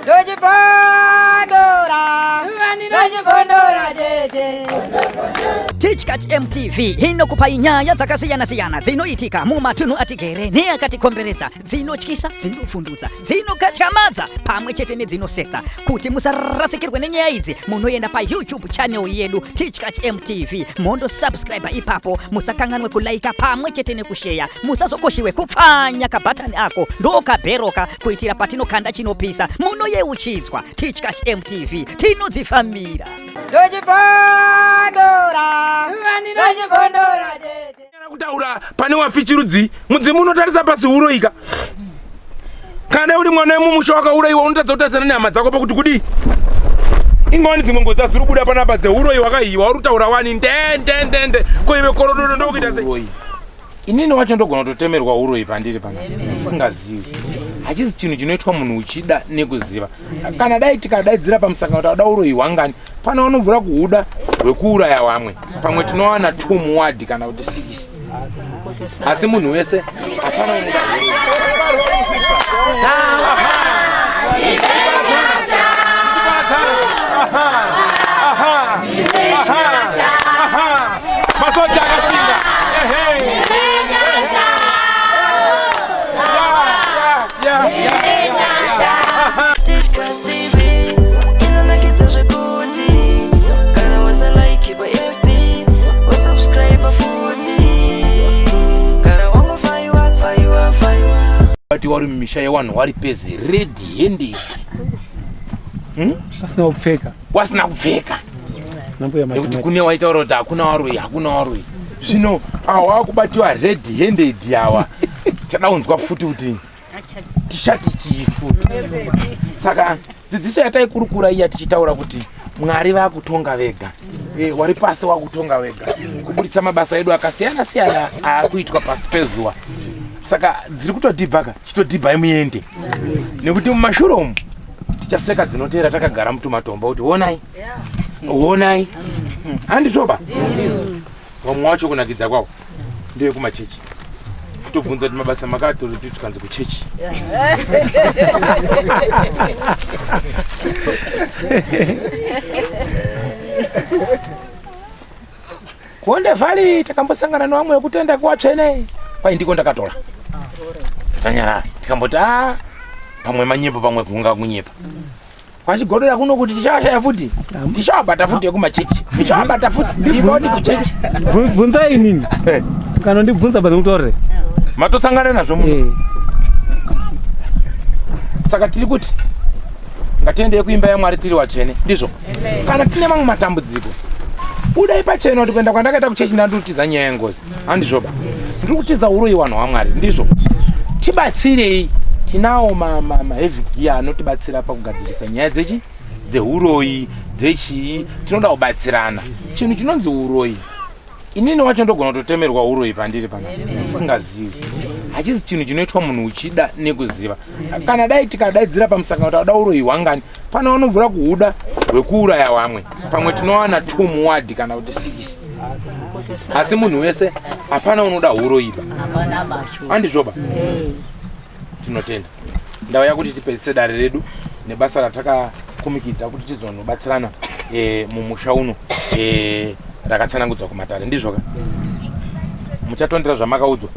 Ndochibondora, ndochibondora chete. Tichkach MTV inokupai nyaya dzakasiyana-siyana dzinoitika mumatunhu atigere neakatikomberedza, dzinotyisa, dzinovhundutsa, dzinokatyamadza pamwe chete nedzinosetsa. Kuti musarasikirwe nenyaya idzi, munoenda paYouTube channel yedu Tichkach MTV mondosubscribe ipapo. Musakanganwe kulaika pamwe chete nekusheya. Musazokoshiwe kupfanya kabhatani ako ndokabheroka kuitira patinokanda chinopisa munoyeuchidzwa. Tichkach MTV tinodzifambira. Ndochibondora, ndochibondora chete. Kutaura pane wafichirudzi mudzimu unotarisa pasi uroika kana uri mwana wemumusha wakauraiwa unotadza kutarisana nehama dzako pakuti kudii ingawani dzimwe ngozi dziri kubuda panapa dzeuroyi wakaiwa uri kutaura wani ndendendende ko ive korododo ndokuita sei inini wacho ndogona kutotemerwa uroyi pandiri pana ndisingazivi hachisi chinhu chinoitwa munhu uchida nekuziva kana dai tikadaidzira pamusangano tauda uroyi hwangani Pane vanobvura kuhuda hwekuuraya vamwe, pamwe tinowana 2 muwadhi kana kuti 6, asi munhu wese hapana unoda. Masoja akashinga. Yeah, yeah, yeah. Inonakidza zvekuti kana wasalike paFB wasubscribe futi kana wangofaiwa faiwa faiwa. Vati wari mumisha yewanhu wari pezi red handed. Wasina kupfeka. Wasina kupfeka. Nekuti kune waitaura kuti hakuna waroyi, hakuna waroyi. Zvino awa wakubatiwa red handed awa. Tichada kunzwa futi kuti tichati chii futi. Saka dzidziso yataikurukura iya tichitaura kuti Mwari vakutonga vega, wari pasi wakutonga wega, kuburitsa mabasa edu akasiyana siyana aakuitwa pasi pezuva. Saka dziri kutodhibhaka, chitodhibhai muende, nekuti mumashure umu tichaseka dzinoteera takagara mutumatombo kuti honai honai, handizvoba? Vamwe wacho kunakidza kwawo ndeyekumachechi, kutobvunza kuti mabasa makatoroti tikanzi kuchechi. Kuonde Valley takambosangana nevamwe vekutenda kuwatsvene, kwai ndiko ndakatora tanyarara, tikamboti a pamwe manyepo, pamwe kunga kunyepa kwachigodora kuno kuti tichawashaya futi, tichavabata futi yekumachechi, tichavabata futi ndikoni kuchechi. Bvunzai inini kana ndibvunza pane kutaurire matosangana nazvo muno. Saka tiri kuti ngatiendei kuimba yaMwari tiri watsvene, ndizvo? Kana tine mamwe matambudziko, budai pachena kuti kuenda kwandakaita kuchechi ndandiri kutiza nyaya yengozi, handizvoba? Ndiri kutiza uroyi, wanhu waMwari, ndizvo? Tibatsirei, tinawo maheavy gear anotibatsira pakugadzirisa nyaya dzechi dzeuroyi dzechii. Tinoda kubatsirana. Chinhu chinonzi uroyi, inini wacho ndogona kutotemerwa uroyi pandiri pana ndisingazivi. Hachisi chinhu chinoitwa munhu uchida nekuziva. Kana dai tikadaidzira pamusangano tauda uroyi hwangani, pane vanobvura kuhuda hwekuuraya vamwe, pamwe tinowana 2 muwadhi kana kuti 6, asi munhu wese hapana unoda uroyiba, handizvoba? Tinotenda. Ndauya kuti tipedzise dare redu nebasa ratakakumikidza kuti tizonobatsirana mumusha uno rakatsanangudzwa kumatare, ndizvoka? Muchatondera zvamakaudzwa?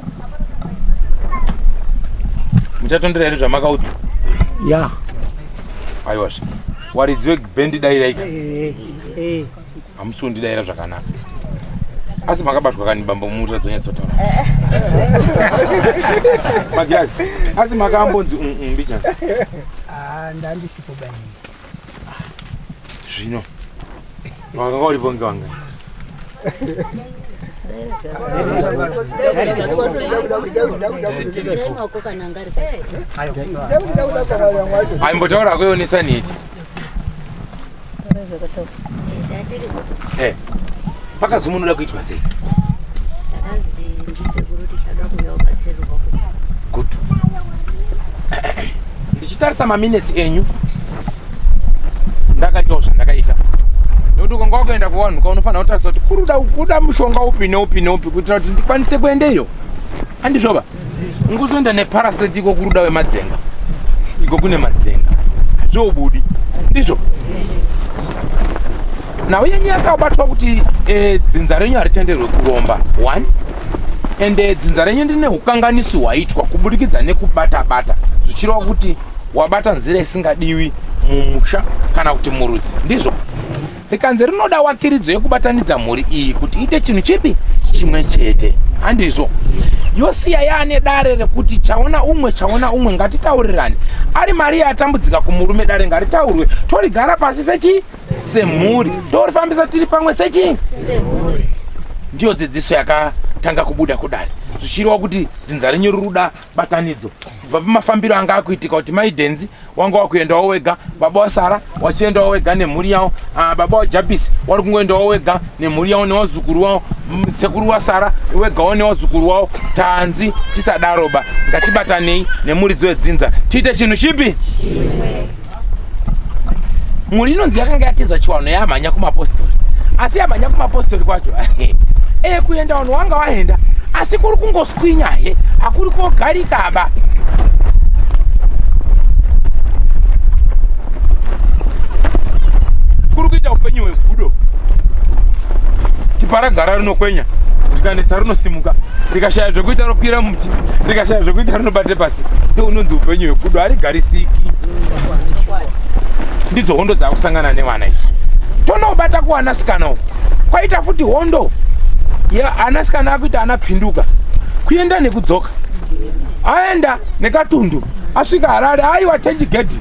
Muchatondera here zvamakaudzwa? Ya. Aiwazve, waridzi webhendi dairaika, hamusi kundidaira zvakanaka, asi makabatwa kani bambo muta dzonyatsotaura magirazi, asi makambonzi mbijana. Ndandisipo bani. Zvino wakanga uripo ngewanga aimbotaura kuionesa neti. Pakazumunura kuitwa sei? Good. Ndichitarisa maminutes enyu, ndakaitawo zvandakaita, nekuti ukanga wakaenda kuvanhu ka unofanira kutarisa kuti kuri kuda mushonga upi neupi neupi kuitira kuti ndikwanise kuendeyo, handizvoba? Ungozoenda neparaseti iko kuruda wemadzenga, iko kune madzenga. Zviobudi ndizvo. Nhau yenyu yakabatwa kuti dzinza renyu haritenderwe kuromba one, ende dzinza renyu ndine hukanganisi hwaitwa kuburikidza nekubata bata, zvichireva kuti wabata nzira isingadiwi mumusha kana kuti murudzi. Ndizvo rikanzi rinoda wakiridzo yekubatanidza mhuri iyi kuti iite chinhu chipi chimwe chete. Handizvo? Yosiya yaane dare rekuti chaona umwe chaona umwe, ngatitaurirane. Ari Mariya atambudzika kumurume, dare ngaritaurwe, torigara pasi sechi semhuri, torifambisa tiri pamwe sechi ndiyo dzidziso yakatanga kubuda kudare, zvichireva kuti dzinza renyu riri batanidzo kubva pamafambiro anga akuitika kuti mai Dhenzi wanga wakuendawo wega, baba waSara wachiendawo wega nemhuri yavo, baba waJapisi wari kungoendawo wega nemhuri yavo newazukuru wavo, sekuru waSara wegawo newazukuru wavo. Tanzi tisadaroba, ngatibatanei nemuridzi wedzinza tiite chinhu chipi. Mhuri inonzi yakanga yatiza chiwano yamhanya kumapostori, asi yamhanya kumapostori kwacho kuenda vanhu wanga waenda, asi kuri kungoswinya he, hakuri kogarikaba. Kuri kuita upenyu hwegudo, tiparagara rinokwenya, rikanetsa rinosimuka, rikashaya zvekuita rokwira muti, rikashaya zvekuita rinobate pasi. Unonzi upenyu hwegudo, harigarisiki. Ndidzo hondo dzakusangana nevana idzi. Tonobata kuwanasikana uku kwaita futi hondo anasikana akuita anapinduka kuenda nekudzoka, aenda nekatundu, asvika Harare, aiwa chenji gedhi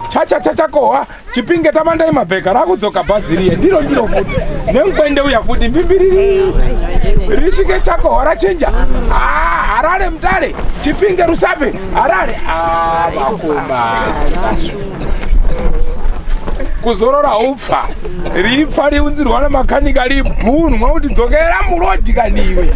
chachachachakohwa Chipinge tamandai mabheka rakudzoka bhazi riye ndiro ndiro futi nemukwende uya futi mbimbiriri risvike chakohwa rachinja. Harare Mutare Chipinge Rusape Harare. Makoma kuzorora upfa ripfa riunzirwa namakanika ribhunwa kuti dzokera murodhi kaniwe.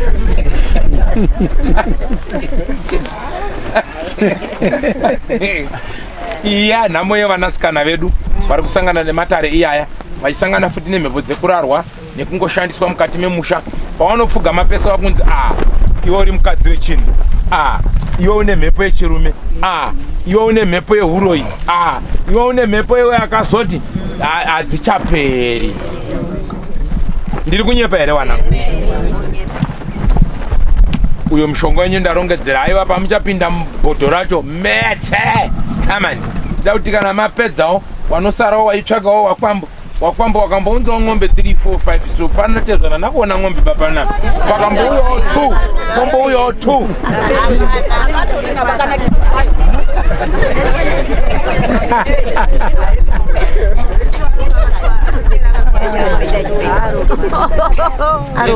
Iya nhamo yevanasikana vedu vari kusangana nematare iyaya, vachisangana futi nemhepo dzekurarwa nekungoshandiswa mukati memusha. Pavanopfuga mapesa vakunzi, a iwe uri mukadzi wechinhu, a iwe une mhepo yechirume, a iwe une mhepo yeuroyi, a iwe une mhepo iwe yakazoti hadzichaperi. Ndiri kunyepa here wana? Uyo mushonga wenyu ndarongedzera, aiwa pamuchapinda mubhodho racho metse kamani tida kuti kana mapedzawo wanosarawo waitsvagawo wakwambo wakwambo wakambounzawo ng'ombe 3 4 5, so panotezvana nakuona ng'ombe bapanapa pakambouyawo 2 kombouyawo 2.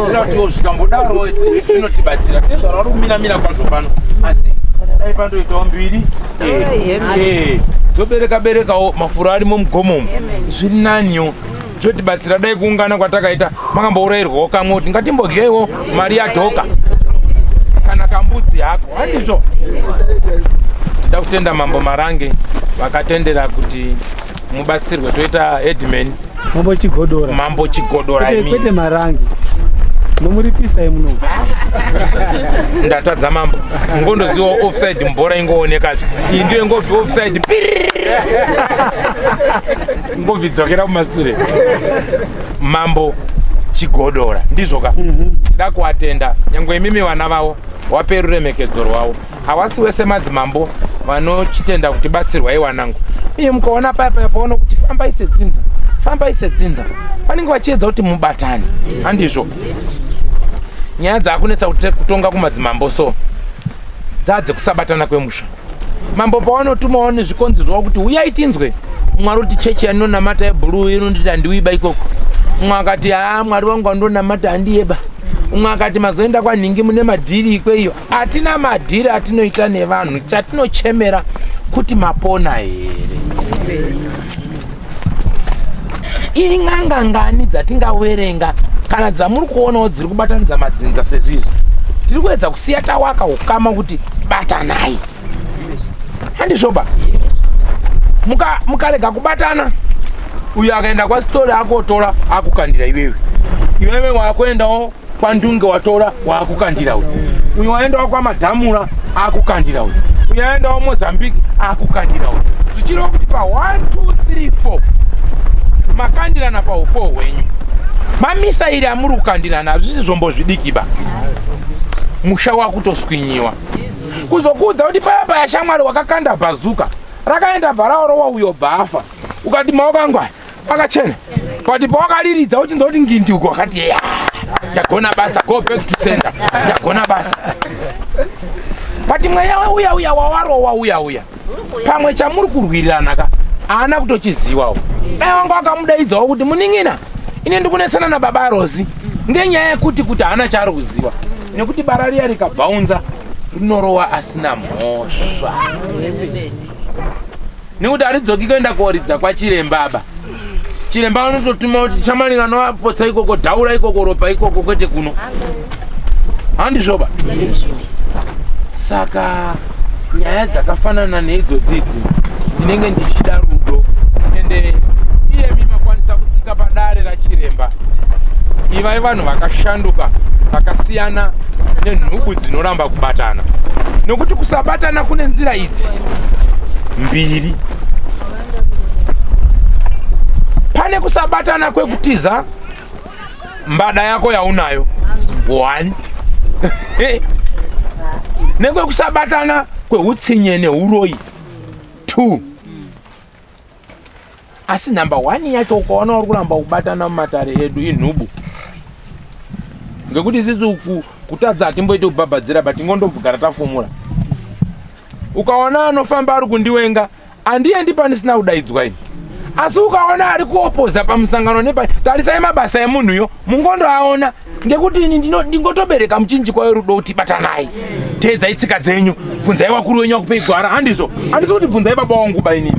Ndinatiwo zvikambodaro zvinotibatsira tezvara vari kumiramira kwazvo pano, asi dai pandoitawo mbiri dzobereka berekawo mafuro arimo mugomo zviri naniwo, zvotibatsira. Dai kuungana kwatakaita makambourayirwawo kamwe kuti ngatimbodyeiwo mari yadhoka kana kambudzi hako, handizvo? Tida kutenda Mambo Marange vakatendera kuti mubatsirwe. Toita headman Mambo Chigodora. Mambo Chigodora. Kwete Marange, nomuripisai muno. Ndatadza mambo, ngondoziwa offside mbora ingoonekazve iyi ndiyo ingobvi offside, ngobvidzokera kumasure. Mambo Chigodora, ndizvo ka? Tida kuvatenda nyange imimi vana vavo wape ruremekedzo rwavo. Hawasi wese madzimambo vanochitenda kuti batsirwai wanangu. Uye mukaona paya paya paona kuti fambai sedzinza, fambai sedzinza, vanenge vachiedza kuti mubatane, handizvo? Nyaya dzaakunetsa kutonga kumadzimambo so dzaa dzekusabatana kwemusha. Mambo pawanotumawo nezvikonzi zvavo kuti uyai tinzwe, mumwe ari kuti chechi yandinonamata yebhuruu inonditi handiuiba ikoko, umwe akati haa mwari wangu wandonamata handiyeba, umwe akati mazoenda kwanhingi mune madhiri ikweiyo. Hatina madhiri atinoita nevanhu, chatinochemera kuti mapona here? In'anga ngani dzatingawerenga kana dzamuri kuonawo dziri kubatanidza madzinza sezvizvi? Tiri kuedza kusiya tawaka ukama kuti batanai, handizvoba? Mukarega kubatana, uyo akaenda kwasitori akotora akukandira iwewe, iwewe wakuendawo kwandunge watora waakukandira uyu, uyu waendawo kwamadhamura akukandira uyu, uyu aendawo Mozambique akukandira uyu. Zvichireva kuti pa 1 2 3 4 makandirana paufo hwenyu. Mamisairi amuri kukandirana hazvisi zvombo zvidikiba. Musha wakutoswinyiwa. Kuzokuudza kuti paya paya shamwari wakakanda bhazuka rakaenda bva raorowa uyo bva afa. Ukati maoko angu aya akachena. But pawakariridza uchinzwa kuti ngindi uko wakati ya ndagona basa, go back to sender, ndagona basa. But mweya uya uya wawarowa uya uya pamwe chamuri kurwirirana ka haana kutochiziwawo. Dai wanga wakamudaidzawo kuti munin'ina, ine ndikunetsana nababa Rozi ngenyaya yekuti kuti haana chaari kuziva, nekuti bara riya rikabhaunza rinorowa asina mhosva, nekuti haridzoki kuenda koridza kwachiremba aba. Chiremba vanototuma kuti shamani kanovapotsa ikoko, dhaura ikoko, ropa ikoko, kwete kuno. Handizvoba? Saka nyaya dzakafanana neidzodzidzi ndinenge ndichida rudo, ende iyemi makwanisa kutsika padare rachiremba. Ivai vanhu vakashanduka, vakasiyana nenhubu dzinoramba kubatana, nokuti kusabatana kune nzira idzi mbiri. Pane kusabatana kwekutiza mbada yako yaunayo one, nekwekusabatana kweutsinye neuroyi two. Asi number one yacho ukaona uri kuramba kubatana mumatare edu inhubu, ngekuti isusu kutadza hatimboiti kubhabhadzira, but tingondogara tafumura. Ukaona anofamba ari kundiwenga, handiendi pandisina kudaidzwa ini. Asi ukaona ari kuopoza pamusangano nepa, tarisai mabasa emunhuyo, mungondoaona, ngekuti ini ndingotobereka muchinjikwa werudo kuti batanai, teedzai tsika dzenyu, bvunzai wakuru wenyu wakupei gwara. Handizvo, handisi kuti bvunzai baba wangu ba, inini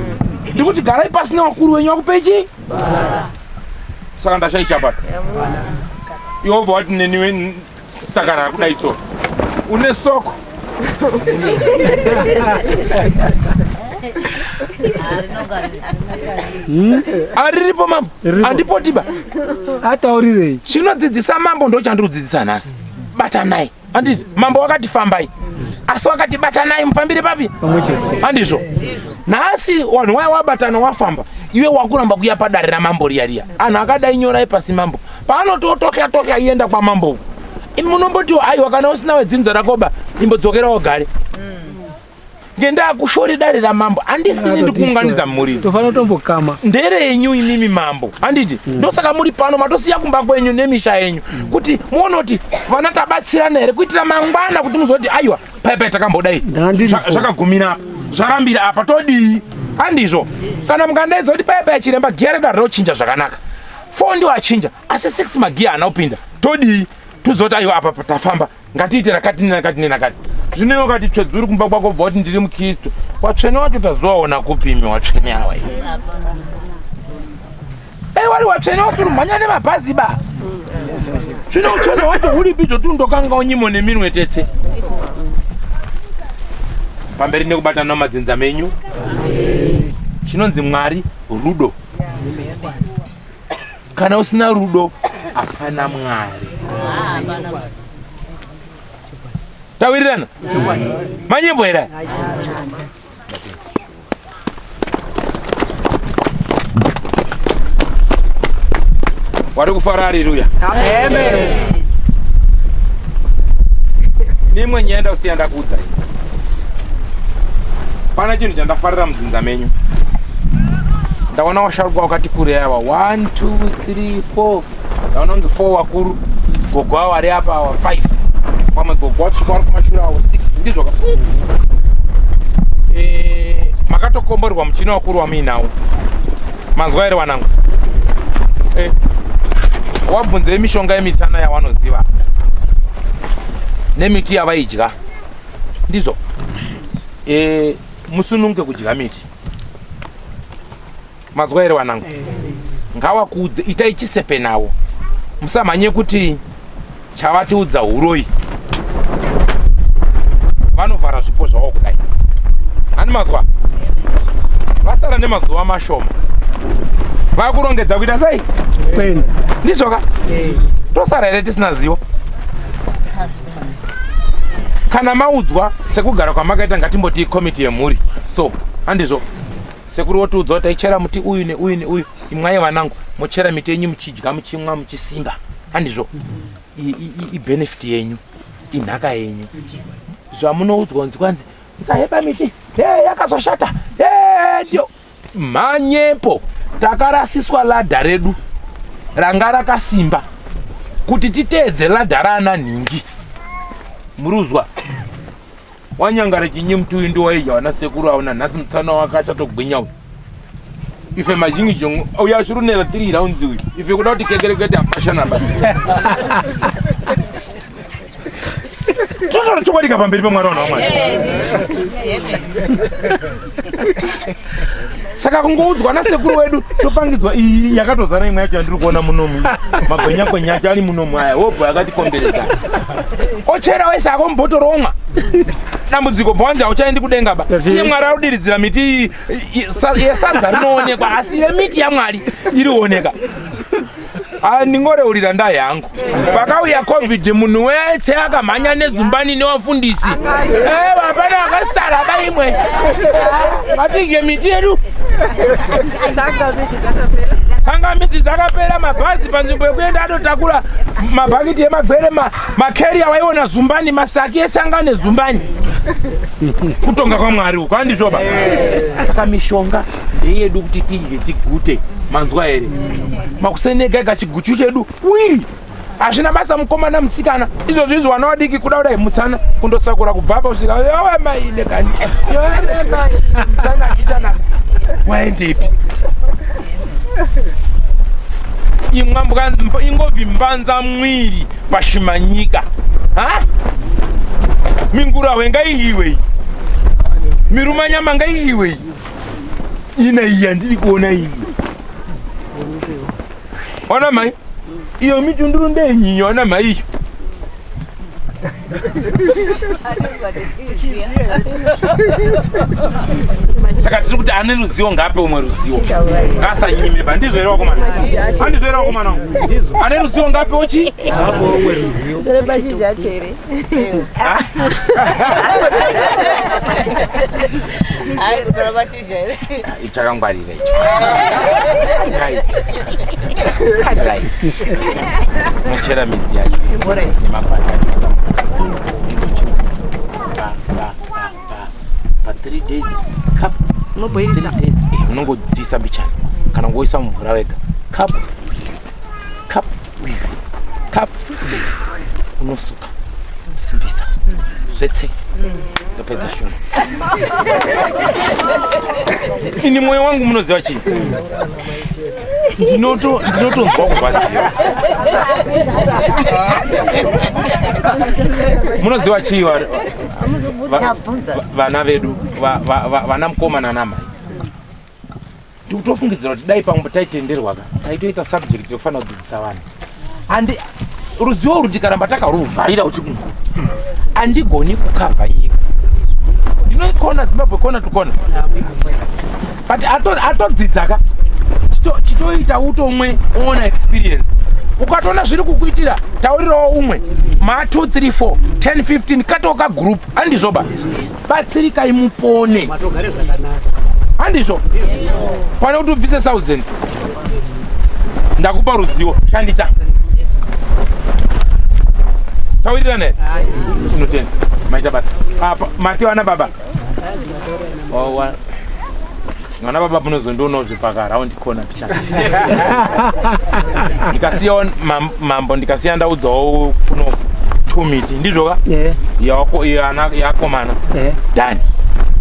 ndikuti garai pasi nevakuru wenyu wakupei chii. Saka ndashaisha pa iwe wobva wati neniwe takarara kudai so une soko. Ariripo mambo, andipotiba. Ataurirei? Chinodzidzisa mambo ndo chandiri kudzidzisa nhasi. Batanai. Handiti mambo wakati fambai, asi wakati batanai mufambire papi? Handizvo? Nhasi vanhu waya wabatana wafamba, iwe wakuramba kuya padare ramambo riya riya. Anhu akadai nyorai pasi mambo paanototokya tokya ienda kwamambo. Imi munombotiwo aiwa, kana usina wedzinza rakoba imbodzokera wogare, ngendaa kushori dare ramambo. Handisini ndikuunganidza mhuridzi. Tofanira kutombokama. Nderenyu imimi mambo, handiti? Ndosaka muri pano, matosiya kumba kwenyu nemisha yenyu kuti muone kuti vana tabatsirana here, kuitira mangwana kuti muzoti aiwa pai pai takambodai Ndandiripo. Zvakagumira apa, zvarambira apa, todii? Handizvo? Kana mukandaidza kuti pai pai chiremba giya redu harinochinja zvakanaka, 4 ndiwo achinja asi 6 magiya haana kupinda, todii? Tuzoti aiwa apa tafamba, ngatiite rakati nerakati nerakati. Zvino iwe ukati tsvedzuri kumba kwako, bva kuti ndiri mukristu, watsvene wacho tazowaona kupimi watsvene awa iwe? Dai wari watsvene wasuri mhanya nemabhazi ba. Zvino utsvene hwacho huripi? Zvotundokanga unyimo neminwe tetse pamberi nekubatana mumadzinza menyu. Chinonzi Mwari rudo. Kana usina rudo hapana Mwari. Tawirirana? Manyembo here? Wari kufara, haleluya. Nemwe nyaya ndausiya ndakuudzai, pana chinhu chandafarira mudzinza menyu. Ndaona washarukwa wakati kure ava 1 2 3 4, ndaona kunzi 4 wakuru, gogo avo ari apa awa 5, pamwe gogo watsvuka vari kumashure avo 6, ndizvo ka? Makatokomborerwa muchina wakuru wamuinawo. Manzwa here wanangu? Wabvunzei mishonga yemisana yawanoziva nemiti yavaidya, ndizvo? Musununge kudya miti. Mazwa here wanangu? Ngawakuudze, itai chisepe nawo, musamhanye kuti chavatiudza huroi. Vanovhara zvipo zvavo kudai hani. Mazwa, vasara nemazuva mashoma, vakurongedza kuita sei? Kwenda. Ndizvoka? Tosara here tisina zivo? Kana maudzwa sekugara kwamakaita, ngatimboti komiti yemhuri so, handizvo? Sekuru votiudza kuti taichera muti uyu neuyu neuyu, imwai vanangu, mochera miti yenyu muchidya, muchimwa, muchisimba. Handizvo? Ibenefit yenyu, inhaka yenyu. Zvamunoudzwa kunzi kwanzi musahepa miti, hey, yakazoshata, hey, ndio mhanyepo. Takarasiswa ladha redu ranga rakasimba kuti titeedze ladha raana nhingi. Muruzwa wanyangara chinyi muti uyu ndiwaidya wana sekuru auna nhasi mutsana wake achatogwinya uyu. Ife mazhinji jongo uyu ashurunera 3 rounds uyu. Ife kuda kuti kekerekete apashana ba. Totaura chokwadi ka pamberi pamwari vanhu vamwari. Saka kungoudzwa nasekuru wedu topangidzwa iyi yakatozara imwe yacho yandiri kuona munomu. Magwenya kwenya acho ari munomu aya wobva yakatikomberedza. Ochera wese ako mubhotoro omwa. Dambudziko bva wanzi hauchaendi kudenga ba. Iye Mwari arikudiridzira miti yesadza rinoonekwa asi yemiti yaMwari irioneka. Ndingoreurira nda yangu. Pakauya COVID munhu wese akamhanya nezumbani nevafundisi. Hapana akasara ba imwe. Ngatidye miti yedu. Tsangamidzi dzakapera, mabhazi panzvimbo yekuenda anotakura mabhakiti emagwere, makeri awaiona zumbani, masaki ese anga nezumbani. Kutonga kwaMwari uko, handizvoba? Saka mishonga ndeyedu kuti tidye tigute. Manzwa here? Makuseni ega ega chiguchu chedu wiri. Hazvina basa mukomana musikana. Izvozvo izvo vana vadiki kuda kudai mutsana kundosakura kubva apa kusvika yowe maine kani. Yowe mai. Mutsana achichanaka. Waendepi? Imwa mbwa ingobvi mbanza mwiri pashimanyika. Ha? Mingurahwe ngaiyiwe iyi. Mirumanyama ngaiyiwe iyi. Ina iyi yandiri kuona iyi. Ona mai. Iyo mitunduru ndenyi ona mai iyo. Saka tiri kuti ane ruzivo ngaape umwe ruzivo. Ngaasanyime ba ndizvo here wakomana? Handizvo here wakomana? Ane ruzivo ngaapewo chi? Ichakangwarira icho. Right. Right. Muchera midzi yacho. Nemakwati acho. Pa pa pa pa pa 3 days cup. Unoboilisa. 3 days. Unongodziisa mbichana. Kana ngoisa mvura wega. Cup. Cup. Cup. Unosuka. Simbisa. Zvetse. Ndopedza shona. Ini mwoyo wangu munoziva chii? Ndinotonzwa kurwadziwa. Munoziva chii vana vedu vana mukoma nana mai? Ndikutofungidzira kuti dai pamwe taitenderwa ka taitoita subject yekufanira kudzidzisa vanhu. Andi ruzivo urwu tikaramba takaruvharira kuti andigoni kukavha nyika. Ndinoikona Zimbabwe kona to kona. But atodzidza ka chitoita utomwe oona experience. Ukatoona zviri kukuitira taurirawo umwe ma 2 3 4 10 15 katoka group handizvoba. Batsirikai mupone. Handizvo? Pane kuti ubvise 1000. Ndakupa ruzivo, shandisa. Tawirirana here? Tinotenda. Maita basa. Apa mati vana baba. Oh, vana baba munozondionawo zvipaka round corner pichana. Ndikasiya mambo ndikasiya ndaudzawo kuno 2 miti ndizvo ka? Yako yana yakomana. Done.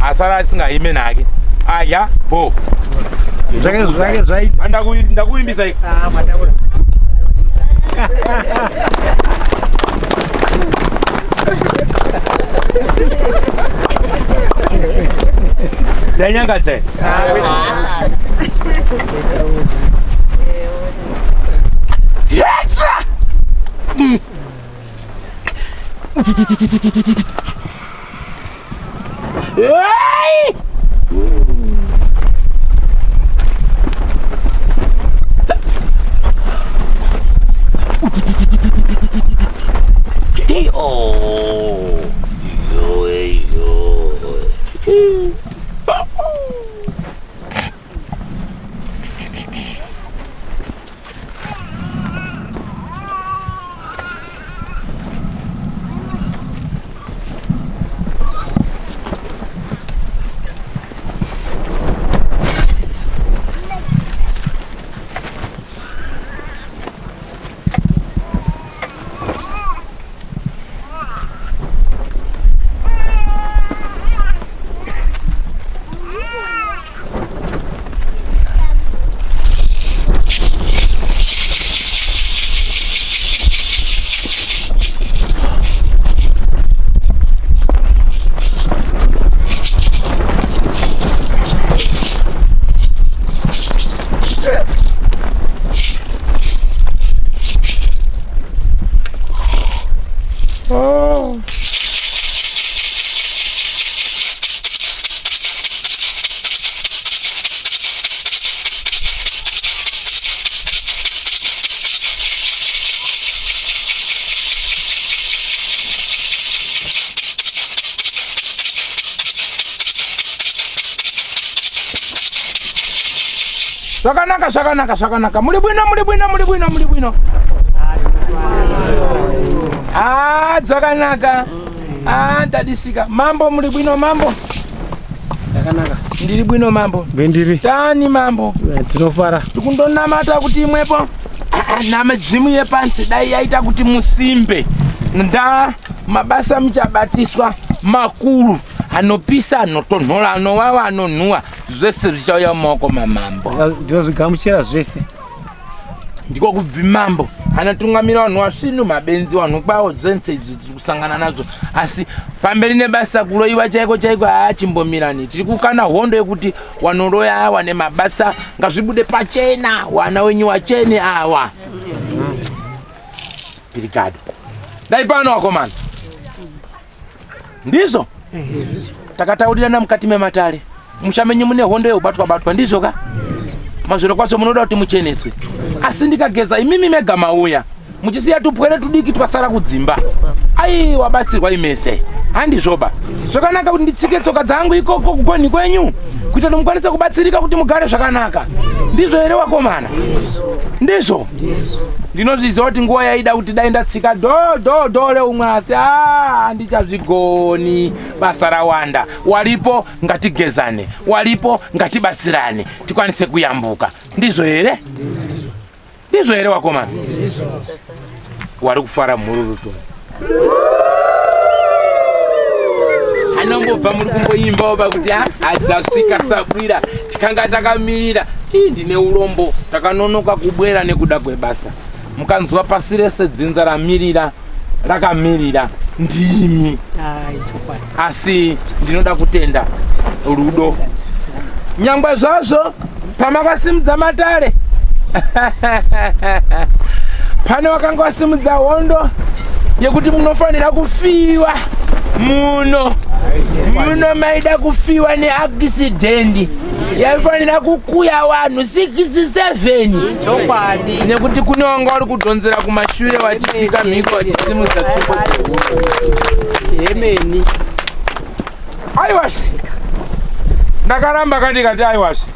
Asara asingaime nake. Aya bo. Zvake zvake zvaita. Ndakuimbisa ika. Ah, mataura. Ndanyangadza. Yes! Hey! Oh. Yo, yo. Zvakanaka, zvakanaka, zvakanaka. Muri bwino, muri bwino, muri bwino, muri bwino. Ah, zvakanaka. Ah, ndadisika. Mambo muri bwino mambo. Zvakanaka. Ndiri bwino mambo. Bendiri. Tani mambo. Tinofara. Tikundonamata kuti imwepo. Ah, ah, namidzimu yepansi dai yaita kuti musimbe. Nda mabasa muchabatiswa makuru anopisa anotonhora anowawa anonhuwa zvese zvichauya mumaoko mamambo. Ndinozvigamuchira zvese. Ndiko kubvi mambo anotungamira vanhu wasvinu mabenzi vanhu kwawo zvense izvi tiri kusangana nazvo asi pamberi nebasa kuroyiwa chaiko chaiko haachimbomirani tiri kukana hondo yekuti wanoroya awa nemabasa ngazvibude pachena wana wenyu wachene awa pirikado dai pano wakomana ndizvo takataurirana mukati mematare musha menyu mune hondo yeubatwa batwa ndizvo ka mazviro kwacho munoda kuti mucheneswe asi ndikageza imimi mega mauya muchisiya tupwere tudiki twasara kudzimba aiwa batsirwai mese handizvoba zvakanaka kuti nditsike tsoka dzangu ikoko kugonhi kwenyu kuita kuti mukwanise kubatsirika kuti mugare zvakanaka ndizvo here wakomana ndizvo ndinozviziva kuti nguva yaida kuti dai ndatsika do do do reumwe asi a handichazvigoni basa rawanda waripo ngatigezane waripo ngatibatsirane tikwanise kuyambuka ndizvo here ndizvo here wakomana wari kufara mhururu to anombobva muri kumboimbawo pakuti hadzasvika sabwira tikanga takamirira ii ndine urombo takanonoka kubwera nekuda kwebasa mukanzwa pasi rese dzinza ramirira rakamirira ndimi asi ndinoda kutenda rudo nyangwe zvazvo pamakasimudza matare pane wakanga wasimudza hondo yekuti munofanira kufiwa muno muno maida kufiwa neakisidhendi yaifanira kukuya vanhu 67 Chokwadi. Nekuti kune wanga uri kudhonzera kumashure wachipika mhiko wachisimudza tsvimbo. Yemeni. Aiwashe. Ndakaramba kati kati aiwashe.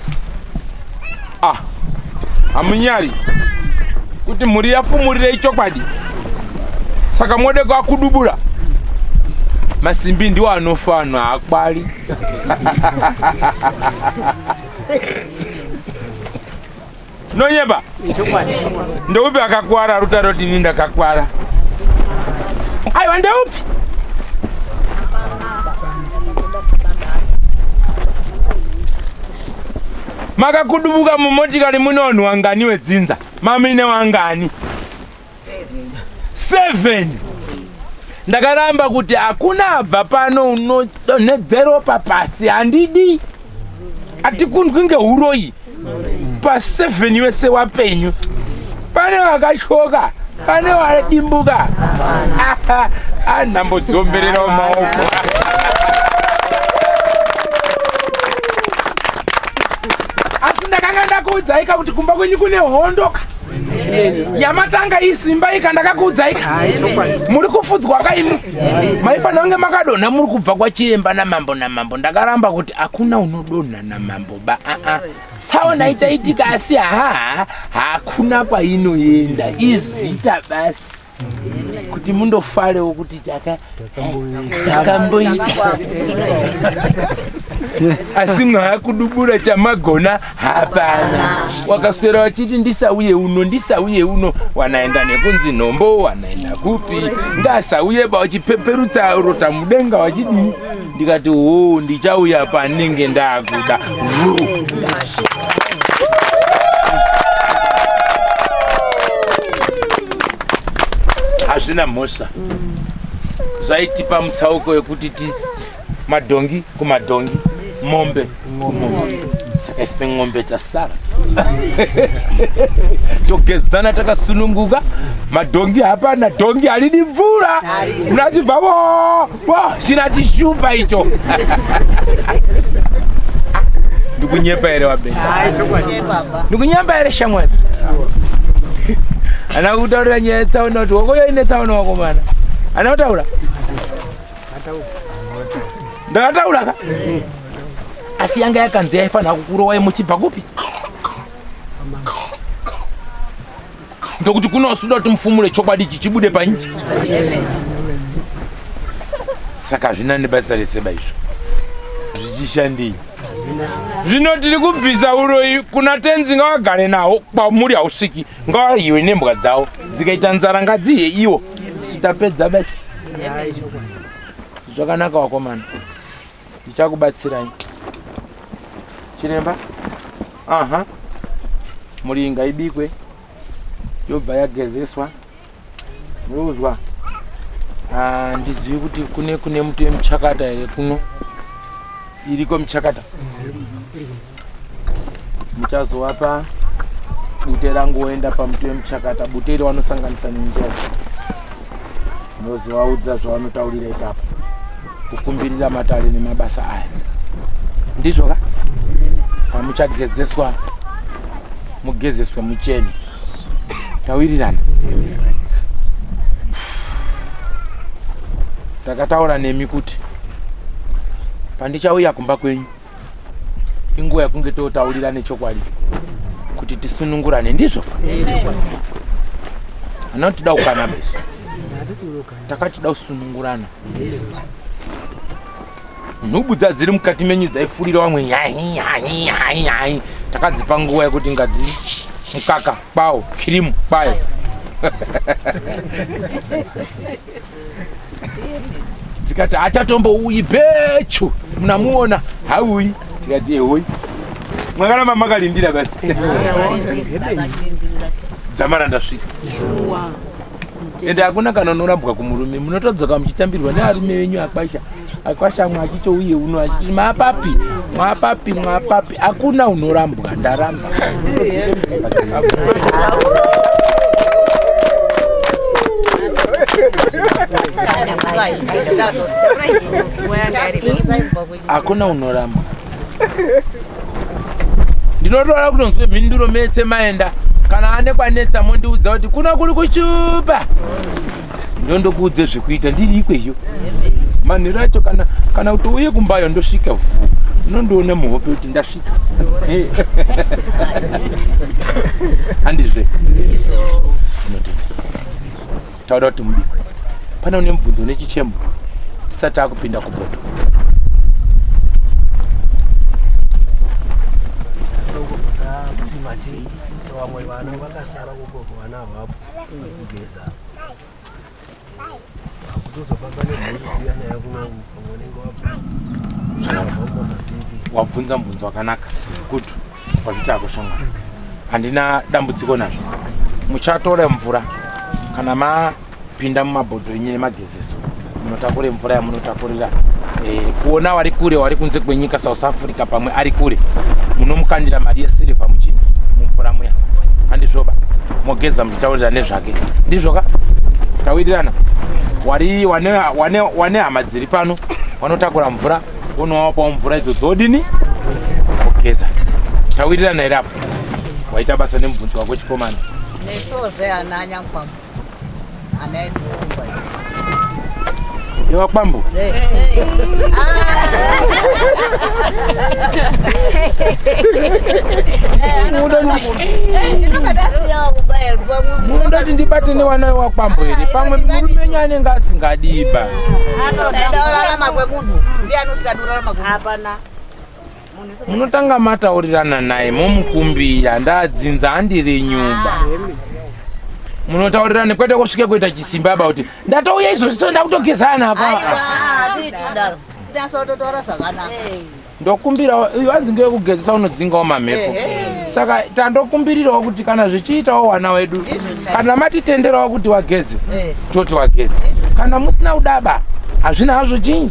Ah. Hamunyari. Kuti mhuri yafumurirei chokwadi. Saka mode kwakudubura. Masimbi ndiwo anofa anhu haakwari. Nonyepa. Ndeupi akakwara rutaro tini ndakakwara. Aiwa ndeupi? Makakudubuka mumotikari mune vanhu wangani wedzinza? Mamine wangani? 7 ndakaramba kuti hakuna abva pano unodonhedzeropa pasi handidi hatikundwi ngehuroyi pa7 wese wapenyu pane vakatyoka pane vadimbuka anhambodziomberera maoko asi ndakanga ndakuudzaika kuti kumba kwenyu kune hondoka yamatanga isimba ika ndakakuudzai ka muri kufudzwa ka imi maifanira kunge makadonha muri kubva kwachiremba namambo namambo ndakaramba kuti hakuna unodonha namambo ba aa tsaona ichaitika asi haha hakuna kwainoenda izita basi kuti mundofarewo kuti taka takamboita asi mwakudubura chamagona hapana wakaswera wachiti ndisauye uno ndisauye uno wanaenda nekunzi nhombo wanaenda kupi ndasauye ba wachipeperutsa rota mudenga wachidii ndikati hoo ndichauya panenge ndakuda vhu hazvina mhosva zvaitipa mutsauko yekuti madhongi kumadhongi mombe kumombe saka ife ng'ombe tasara togezana takasununguka madhongi hapana dhongi haridi mvura unachibva wo wo chinatishupa icho ndikunyepa here wabe ndikunyepa here shamwari ana kutaurira nyaya yetsaona kuti wakoyo ine tsaona wakomana ana kutaura ndakataura ka asi yanga yakanzi yaifanira kukurowai muchibva kupi Ndokuti kunosuda kuti mufumure chokwadi ichi chibude panyika. Saka hazvina nebasa rese ba izvo. Zvichishandei? Zvino tiri kubvisa uroyi kuna tenzi ngavagare nawo kwamuri hausviki ngavadyiwe nembwa dzawo dzikaita nzara ngadzihe iwo isu tapedza basi. Zvakanaka wakomana. Ndichakubatsirai. Chiremba. Aha. Muringa ibikwe yobva yagezeswa. Murikuzwa? Ah, ndizivi kuti kune kune muti wemuchakata here kuno. Iriko muchakata. Muchazovapa bute rangu woenda pamuti wemuchakata. Bute iri wanosanganisa nenjere. Munozovaudza zvavanotaurira ipapo. Kukumbirira matare nemabasa aya. Ndizvo ka? Pamuchagezeswa mugezeswe muchene. Tawirirana. Takataura nemi kuti pandichauya kumba kwenyu inguva yekunge totaurira nechokwadi kuti tisunungurane ndizvo hana kuti tida kukana besi takati tida kusunungurana nhubu dzadziri mukati menyu dzaifurira vamwe nhai nhai nhai nhai takadzipa nguva yekuti ngadzi mukaka kwawo kirimu kwayo dzikati hachatombouyi bechu munamuona hauyi tikati ehoi mwakaramba makalindira basi dzamara ndasvika ende hakuna kana unorambwa kumurume munotodzoka muchitambirwa nearume venyu akwasha akwasha mwe achitouye uno achiti maapapi mwapapi mwapapi hakuna unorambwa ndaramba hakuna unorambwa ndinotoda kutonzwe mhinduro metse maenda kana ane kwanetsa mondiudza kuti kuno kuri kushupa ndondokuudze zvekuita ndiri ikweyo manheru acho kana kana kuti uye kumbayo ndosvika vhu unondiona muhope kuti ndasvika handizve tauda kuti mubikwe pane une mubvunzo nechichemo tisati akupinda kubhodho vamwe vana vakasara uko vana havapo kugeza kutozofamba nemhuri kuuya nayo kuno pamwe unenge wabva kumozambiki wabvunza mubvunzo wakanaka good wazvita ako shamwari handina dambudziko nazvo muchatora mvura kana mapinda mumabhodho enyu nemagezeso munotakure mvura yamunotakurira eh, kuona wari kure wari kunze kwenyika south africa pamwe ari kure munomukandira mari yesirivha muchi mumvura muya handizvoba mogeza muchitaurira nezvake ndizvoka tawirirana wari wane, wane, wane hama dziri pano wanotakura mvura wonowapawo mvura idzo dzodini wogeza tawirirana here apo waita basa nemubvunzo wako chikomana nesozve ana anyankwambo ana edu yewakwambo munodati ndibate newana wewakwambo here pamwe murume wenyu anenge asingadiba munotanga mataurirana naye momukumbira ndadzinza handiri nyumba munotaurirana kwete kusvike kuita chisimba ba kuti ndatouya izvozvi so ndakutogezana apa ndokumbira uyu hanzi ngewekugezesa unodzingawo mamhepo saka tandokumbirirawo kuti kana zvichiitawo wana wedu kana matitenderawo kuti wageze toti wageze kana musina kudaba hazvina hazvo chinyi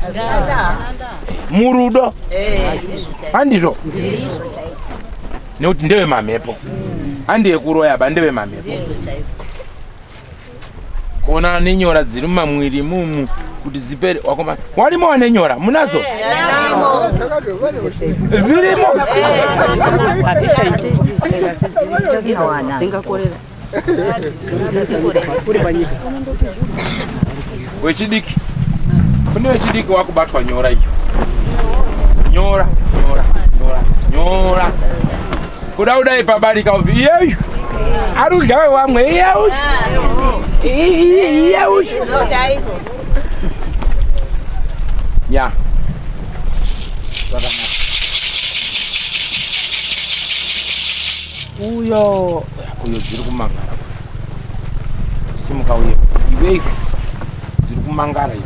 murudo handizvo nekuti ndewe mamhepo handi yekuroya ba ndewe mamhepo kuona nenyora dziri mumamwiri mumu kuti dzipere wakoma warimo wane nyora munazo zirimo wechidiki kune wechidiki wakubatwa nyora iyo nyora nyora nyora nyora. Kuda kudai pabarika ubvi iyeyu ari kudya wewamwe iyeyu iyeyu ya zvakanaka uyo uyo dziri kumangara simuka uye iwe dziri kumangara iwe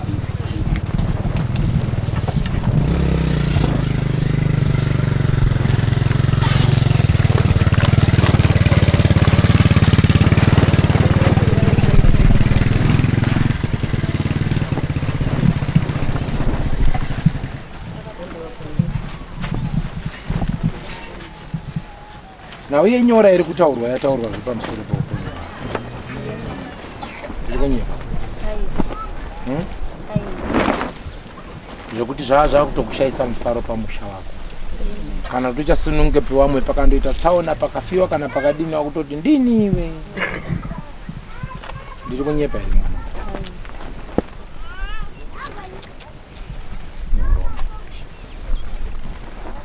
Nhau yenyora iri kutaurwa yataurwa zviri pamusoro peupenyu hwako. Ndiri kunyepa. Hmm? Zvekuti zvava zvakutokushaisa mufaro pamusha wako. Kana kuti uchasununguke pewamwe pakandoita tsaona pakafiwa kana pakadini wakutoti ndini iwe. Ndiri kunyepa here mwana?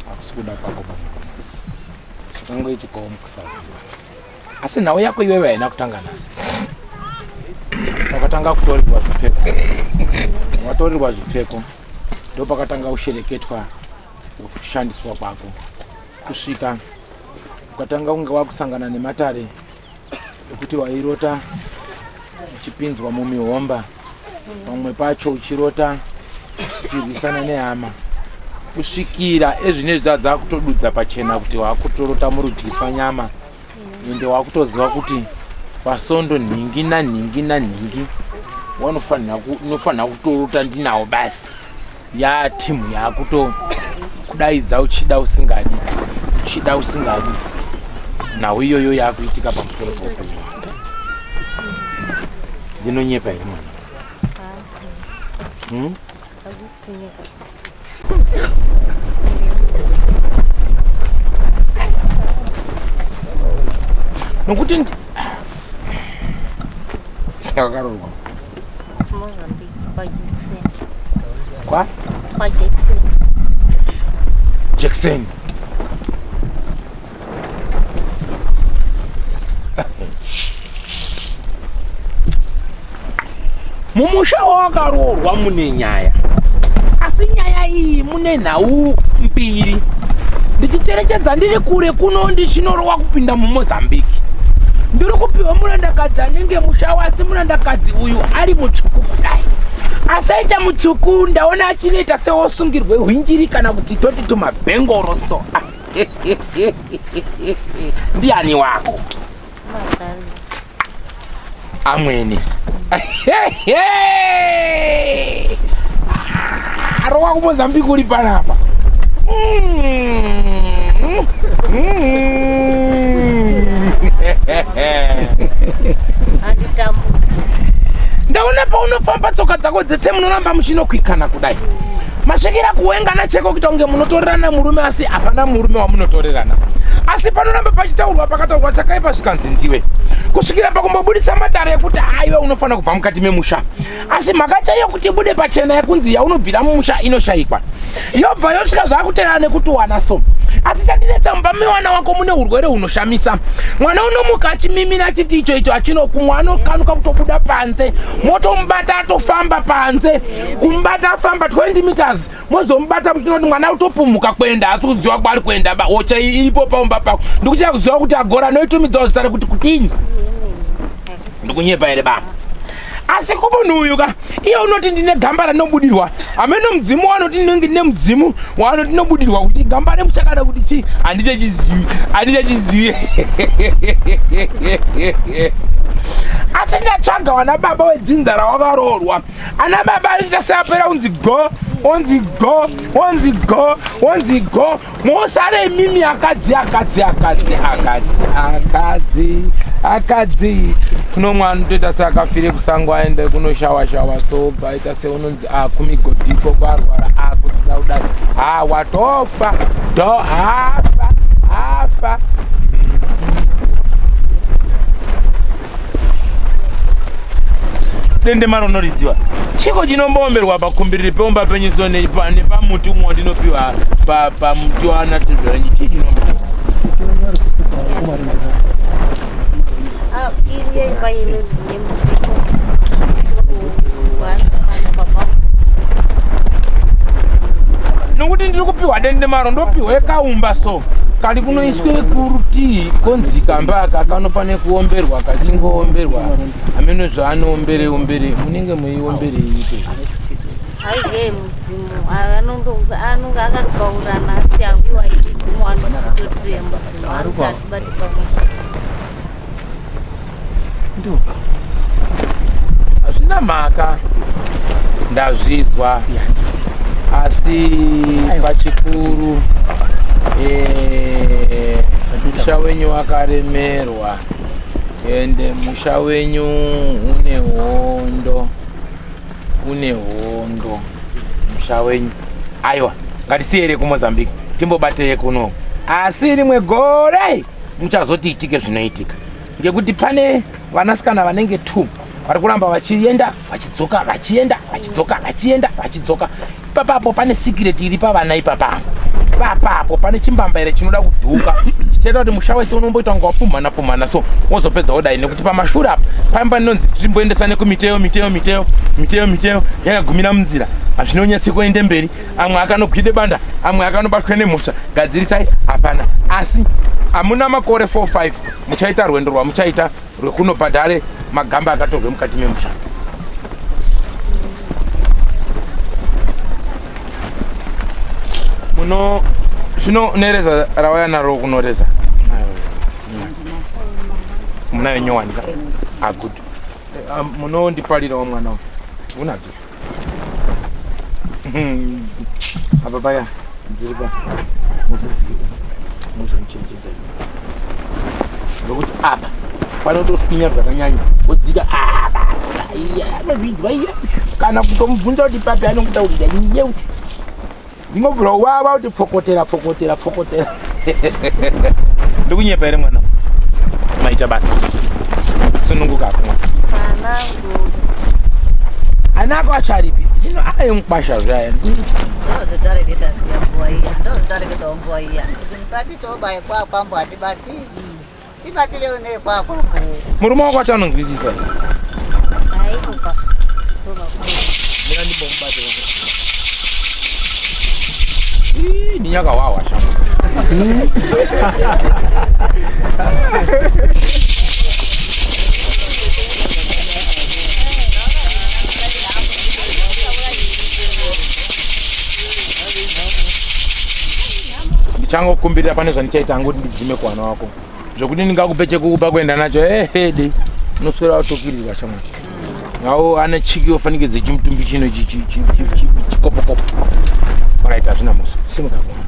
Hakusi kuda kwako baba. Zvakangoitikawo mukusaziva. Asi nhau yako iwewe haina kutanga nhasi. Wakatanga kutorerwa zvipfeko. Watorerwa zvipfeko ndopakatanga kushereketwa kushandiswa kwako kusvika ukatanga kunge wakusangana nematare ekuti wairota uchipinzwa mumihomba pamwe pacho uchirota uchirwisana nehama kusvikira ezvinezvi dzadzakutodudza pachena kuti wakutorota murudyiswa nyama ende wakutoziva kuti pasondo nhingi nanhingi nanhingi wanofanira kutorota ndinawo basi ya timu yakuto kudaidza uchida usingadi uchida usingadi nhau iyoyo yakuitika pamusoro poupenyu wako ndinonyepa here mwana hmm? nokuti wakaroorwa Mozambique kwa Jackson. Kwa? Kwa Jackson. Jackson. Mumusha wawakaroorwa mune nyaya. Asi nyaya iyi mune nhau mbiri. Ndichicherechedza ndiri kure kuno ndichinorowa kupinda muMozambique. Ndiri kupiwa murandakadzi anenge mushawa asi murandakadzi uyu ari mutsvuku kudai. Asaita mutsvuku ndaona achinoita sewosungirwe hwinjiri kana kuti toti tumabhengoro so. Ndiani wako? Amweni. Arowa kuMozambique uri panapa. Ndaona paunofamba tsoka dzako dzese munoramba muchinokwikana kudai. Masvikira kuwengana cheko kuita kunge munotorerana murume asi hapana murume wamunotorerana. Asi panoramba pachitaurwa pakataurwa chakaipa zvikanzi ndiwe. Kusvikira pakumbobudisa matare ekuti aiwe unofanira kubva mukati memusha. Asi mhaka chaiyo kuti ibude pachena yekunzi yaunobvira mumusha inoshaikwa. Yobva yosvika zvakuterana nekuti wana so. Asi chandinetsa mumba mewana wako mune urwere hunoshamisa. Mwana unomuka achimimira achiti icho icho achinokumwa anokanuka kutobuda panze. Motomubata atofamba panze. Kumubata afamba 20 meters mozomubata muchinoti mwana utopumhuka kuenda asi kuziva kwaari kuenda ba ocha iripo paumba pako. Ndikuchaya kuziva kuti agora anoitumidzawo zita rekuti kudini. Ndikunyepa here baba? Asi kumunhu uyu ka iye unoti ndine gamba ranobudirwa hameno mudzimu wanoti ndinenge ndine mudzimu wanoti ndinobudirwa kuti gamba remuchakada kuti chii handichachizivi handichachizivi asi ndatsvaga wana baba wedzinza rawakaroorwa ana baba anoita seapera unzi go onzi go onzi go onzi go Mosare imimi akadzi akadzi akadzi akadzi akadzi akadzi kuno mwana unotoita seakafire kusango aende kunoshawa shawa so aita seunonzi akumigodhiko kwarwara akuda kudai ha watofa do afa afa dendemaro unoriziva chiko chinomboomberwa pakumbiriri peumba penyu so nepamuti umwe wandinopiwa pamuti waanatezvarenyu chii chinomboomberwa? Ah, iriyo imba inonzi nemutiko baba. Nokuti ndiri kupiwa dendemaro, ndopiwa ekaumba so kari kunoiswe kurutii konzi kamba aka kanofanira kuomberwa, kachingoomberwa hameno zvaanoombere ombere, munenge muiombereiko? Aiye mudzimu anonge akakaurana, asi awiwa imidzimu anototire mudzimu anoti atibati pamwe chete. Hazvina mhaka, ndazvizwa, asi pachikuru musha wenyu wakaremerwa, ende musha wenyu une hondo, une hondo musha wenyu. Aiwa, ngatisiyere kuMozambique, timbobateye kuno, asi rimwe gore muchazoti itike zvinoitika, ngekuti pane vanasikana vanenge 2 vari kuramba vachienda vachidzoka, vachienda vachidzoka, vachienda vachidzoka. Ipapapo pane secret iri pavana ipapapo. Papapo pane chimbambaire chinoda kudhuka, chichaita kuti musha wese unomboita kunge wapumhana pumhana, so wozopedza wodai, nekuti pamashure apa pamba inonzi timboendesa nekumiteyo, miteyo, miteyo, miteyo, miteyo yakagumira munzira, hazvinonyatsi kuende mberi. Amwe akanogwide banda, amwe akanobatwa nemhosva. Gadzirisai, hapana. Asi hamuna makore 4 5 muchaita rwendo rwamuchaita rwekunobhadhare magamba akatorwe mukati memusha. Muno zvino nereza rawaya naro kunoreza munayo nyowani ka? Ah, good. Munondipalirawo mwana uyu unadzo apa paya dziri pa mudzidzike muzomuchenjedza, nokuti apa panotoswinya zvakanyanya, wodzika apa iya anozvinzwa iya, kana kutomubvunza kuti papi, anokutaurira iye dzingobvura wava kuti pfokotera pfokotera pfokotera. Ndikunyepa here mwana? Maita basa, sununguka ako mwana. Panangu. Anako acho aripi zvino? Ayo mukwasha zvaya. Ndozvatareketa siya nguva iya, ndozvatareketawo nguva iya kuti musati tobaye kwakwambo, hatibati, tibatirewo nekwakwambo. Murume wako acho anonzwisisa? Aikopa. Mira ndimbomubate. Ii, ndinyakahwahwa shamwa. Ndichangokumbirira pane zvandichaita hangu kuti ndidzime kuwana wako, zvekuti ndingakupe chekukupa kuenda nacho ehede, unoswera watokirirwa shamwa. Ngawo ane chiki ofanikidze chimutumbi chino chikopokopo. Alright, hazvina mhosva, simuka kuona.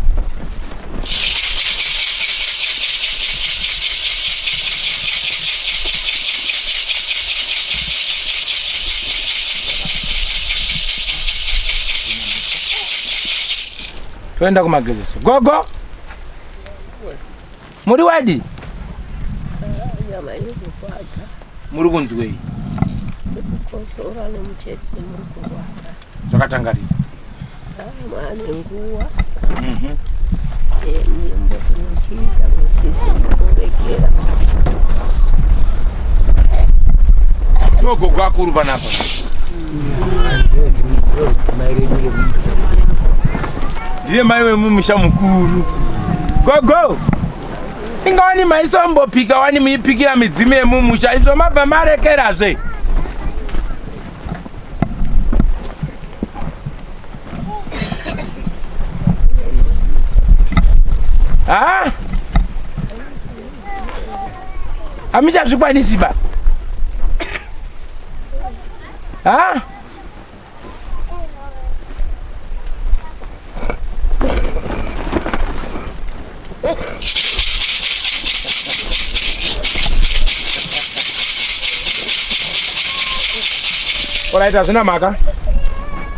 Toenda kumagezeso. Gogo, muri wadi? Nyama iri kurwadza. Muri kunzwei? Kukosora nemuchest muri kurwadza. Zvakatanga rini? Mane nguva. Mumboti muchiita muchizoregera. So gogo akuru panapa ndiye mai wemumusha mukuru. Gogo, ingawani maisombopika wani, muipikira midzimu yemumusha, izvo mabva marekerazve. Ha, hamuchazvikwanisi ba? Ha, alright, hazvina mhaka.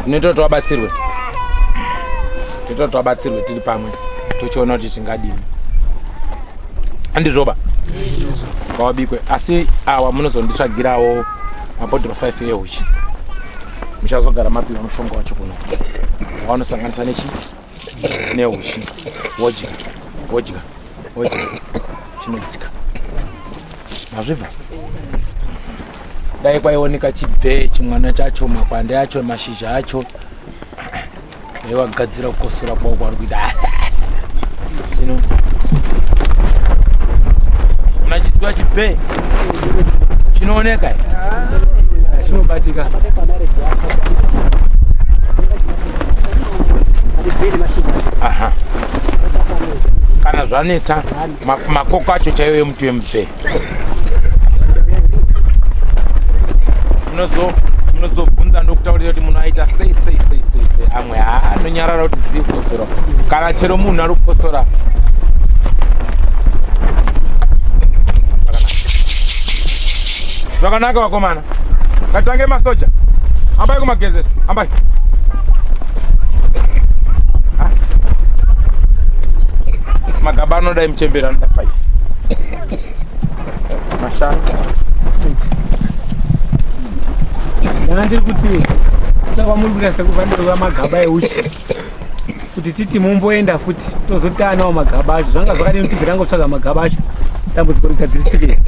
Tinoita kuti wabatsirwe, toita kuti wabatsirwe tiri pamwe, tochiona kuti tingadini. Handizvoba? Ngawabikwe, asi awa munozonditsvagirawo mabhodhoro 5 ehuchi. Muchazogara mapiwa mushonga wacho kuno, waunosanganisa nechi neuchi, wodya wodya. Wodya chinodzika. Mazvibva? Dai kwaioneka chibvee chimwana chacho makwande acho mashizha acho dai wagadzira kukosora kwavo kwauri kuita. Chino unachiziva chibvee chinooneka chinobatika. Aha. Kana zvanetsa makoko acho chaiwo emuti wemubvee munozobvunza ndokutaurira kuti munhu aita sei sei sei sei sei amwe haa anonyarara kuti zii kukosora kana chero munhu ari kukosora zvakanaka vakomana ngatange masoja ambai kumagezeso ambai magaba anoda emuchembere anoda 5 mashanu Ndanga ndiri kuti kwamuri kuita sekuvandirwa magaba euchi kuti titi mumboenda futi tozotanawo magaba acho zvanga zvakadini tibve tangotsvaga magaba acho dambudziko rigadzirisike.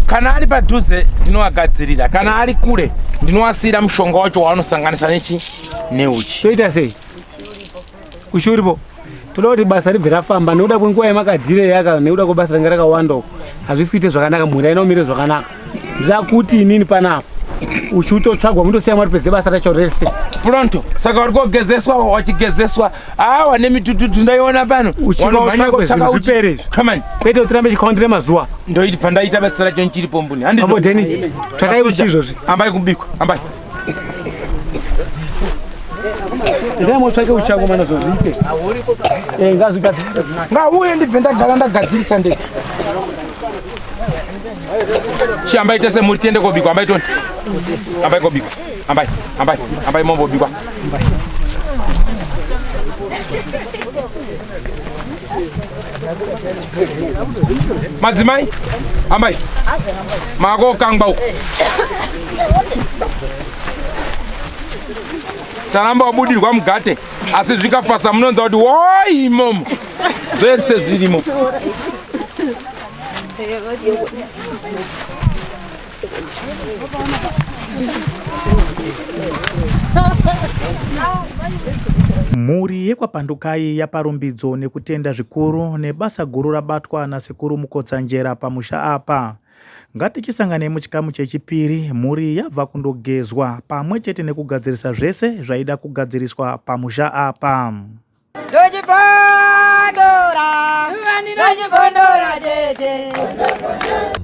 Kana ari padhuze ndinoagadzirira, kana ari kure ndinoasiyira mushonga wacho waanosanganisa nechi neuchi. Toita sei? Uchi uripo. Toda kuti basa ribve rafamba nekuda kwenguva yemakadhire yaka nekuda kwebasa ranga rakawanda uko hazvisi kuite zvakanaka mhuri haina kumire zvakanaka. Ndida kuti inini panapa uchi utotsvagwa mundosiya mwatipedze basa racho rese. Pronto, saka uri kogezeswa wachigezeswa awa nemitututu ndaiona pano. Wanomhanya kotsvaka uchi. Zvipere izvi. Come on. Kwete kuti tirambe chikaundire mazuva. Ndoiti pandaita basa racho nchiripo mbuni. Handi. Mambo Deni, tsvakai uchi izvozvi. Ambai kubikwa, ambai. Ndai motsvake uchi chako mana zvozviite. Eh, ngazvigadzirise. Ngauye ndibve ndagara ndagadzirisa ndega. Chiambai tese muri tiende kobikwa, ambai toni. Ambai kobikwa. Ambai, ambai, ambai mombobikwa. Madzimai, ambai. Makokangwa uko. Taramba wabudirwa mugate asi zvikafasa munonzwa kuti woi imomo zvese zvirimo. Mhuri yekwaPandukai yapa rumbidzo nekutenda zvikuru nebasa guru rabatwa naSekuru Mukotsanjera pamusha apa. Ngatichisanganei muchikamu chechipiri mhuri yabva kundogezwa pamwe chete nekugadzirisa zvese zvaida kugadziriswa pamusha apa.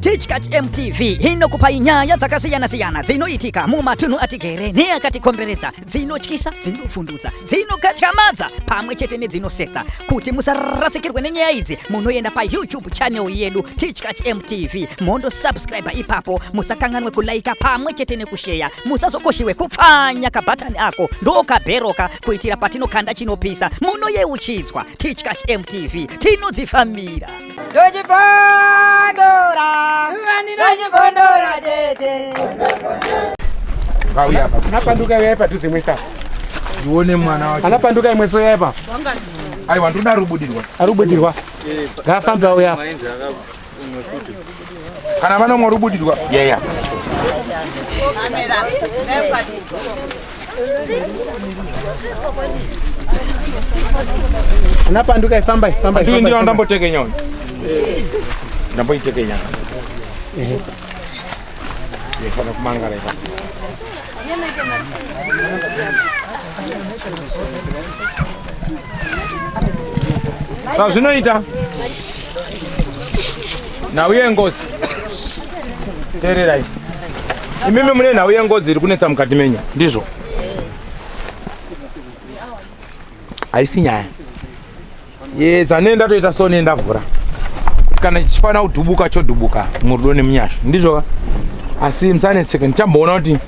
Tichkach MTV inokupai nyaya dzakasiyana-siyana dzinoitika mumatunhu atigere neakatikomberedza, dzinotyisa, dzinovhundutsa, dzinokatyamadza pamwe chete nedzinosetsa. Kuti musarasikirwe nenyaya idzi, munoenda paYouTube channel yedu Tichkach MTV mondosubscribe ipapo. Musakanganwe kulaika pamwe chete nekusheya. Musazokoshiwe kupfanya kabhatani ako ndokabheroka kuitira patinokanda chinopisa munoyeuchidzwa. Tichkach MTV tinodzifambira. Ndochibondora, chete. Ngauya apa. Ana panduka uyai padhuze mwese apa. Ndione mwana wacho. Ana panduka imwe so yai apa. Aiwa ndoda rubudirwa. Arubudirwa. Ngaafambe auya apa. Kana vanomwa rubudirwa. Yeah, yeah. Ana panduka ifambai, fambai. Ndiyo ndiyo ndambotekenya uyu. Ndamboitekenya. Yefana kumangara ipa. Zvazvinoita nhau yengozi teererai imimi mune nhau yengozi iri kunetsa mukati menyu ndizvo haisi nyaya yes ane ndatoita so ne ndavhura kuti kana chichifanira kudhubuka chodhubuka murudo nemunyasha ndizvo ka asi musanetseke ndichamboona kuti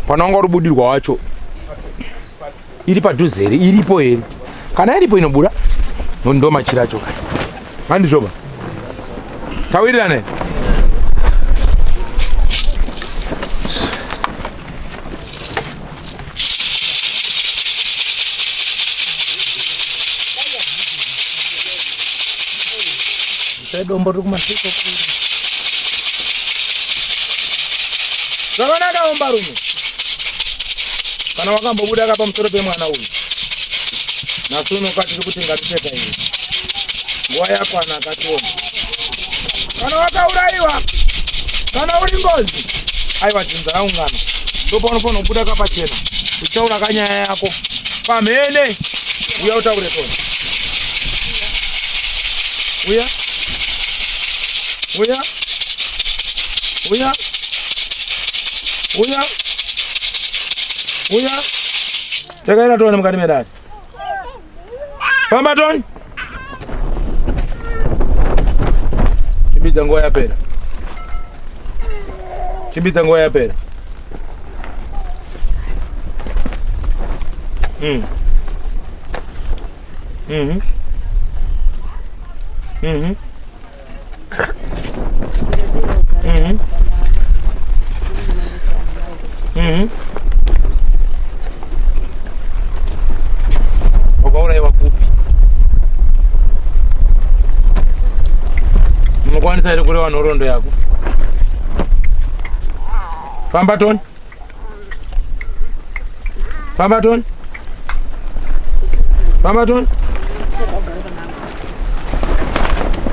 pananga rubudirwa wacho iri padhuze here iripo here kana iripo inobuda ndo machira acho ka handizvoba tawirirana here Sedombo riri kumashure kuri. Zvakanaka hombarume. Kana wakambobuda ka pamusoro pemwana uyu. Nhasi uno katiri kuti ngatiteka iwe. Nguva yakwana akationa. Kana wakaurayiwa, kana uri ngozi, aiwa dzinza raungana. Ndopaunofanira kubuda ka pachena. Uchitaura kanyaya yako. Pamhene. Uya utaure tona. Uya. Uya. Uya. Uya. Uya. Takaenda tone mukati medare. Famba tone. Chimbidza nguva yapera. Chimbidza nguva yapera. Wakauraiwa kupi? Unokwanisa here kureva nhoroondo yako? Famba Tony. Famba Tony. Famba Tony.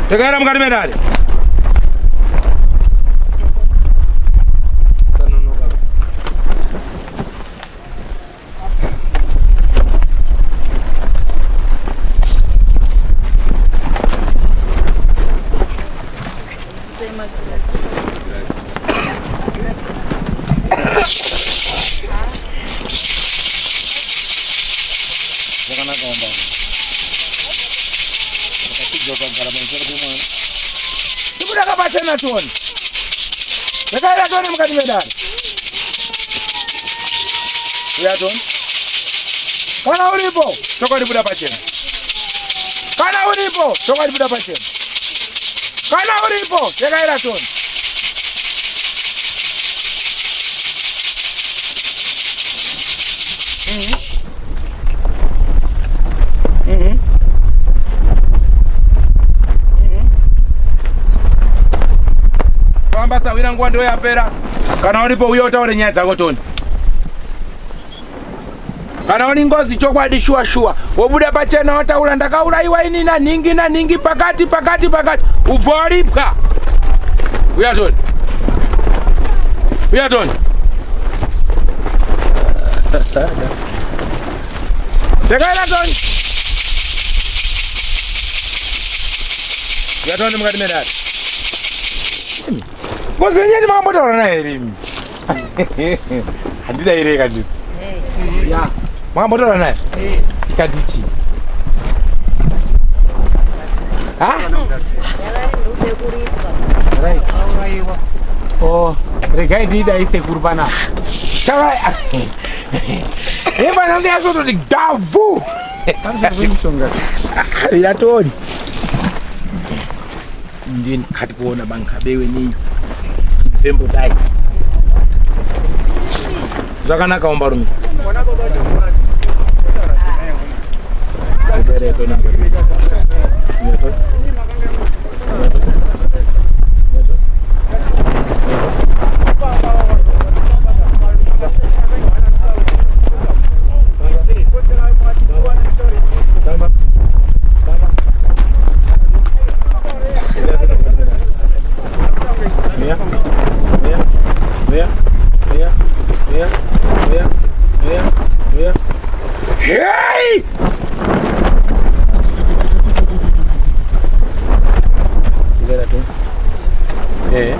Takaenda mukati medare. Sanonoka. Zvakanaka wamba. Wakapidza ukagara pamusoro pemwana. Chibuda kapachena tione. Ndakaenda tione mukati medare. Uya tione. Kana uripo, chokwadi buda pachena. Kana uripo, chokwadi buda pachena. Kana uripo, tekaira tione. Famba sawira nguva ndiyo yapera. Kana uripo uye utaure nyaya dzako Tony. Kana uri ngozi chokwadi shuwa shuwa wobuda pachena wotaura ndakauraiwa ini nanhingi nanhingi pakati pakati pakati ubva waripwa. Uya Tony. Uya Tony. Tekaira Tony. Uya Tony mukati medare. Ngozi yenyu makambotaura naye here imi? Handida kandidzi. Ya. Makambotaura naye? Ikati chii? Ha? Right. Oh, regai ndiidai sekuru panapa. Saka Eva nandi yazototi gavhu. Yatoni. Ndiye ndikati kuona bangabewe nei. Fembo dai. Zvakanaka ombarume. Hey! Eh.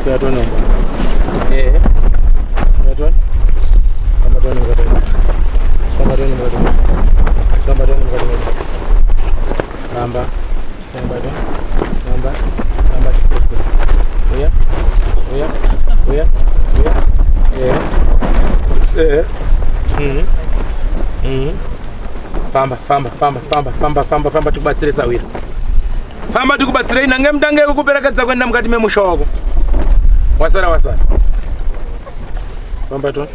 Tuyatone mbona. Eh. Tuyatone. Samba tone mkate. Samba tone mkate. Samba tone mkate. Samba. Samba tone. Samba. Samba chikoko. Uya. Uya. Uya. Uya. Eh. Eh. Famba, famba, famba, famba, famba, famba, famba tikubatsire sawira. Famba tikubatsirei nange mutange kukuperekedza kuenda mukati memusha wako. Wasara wasara. Famba to.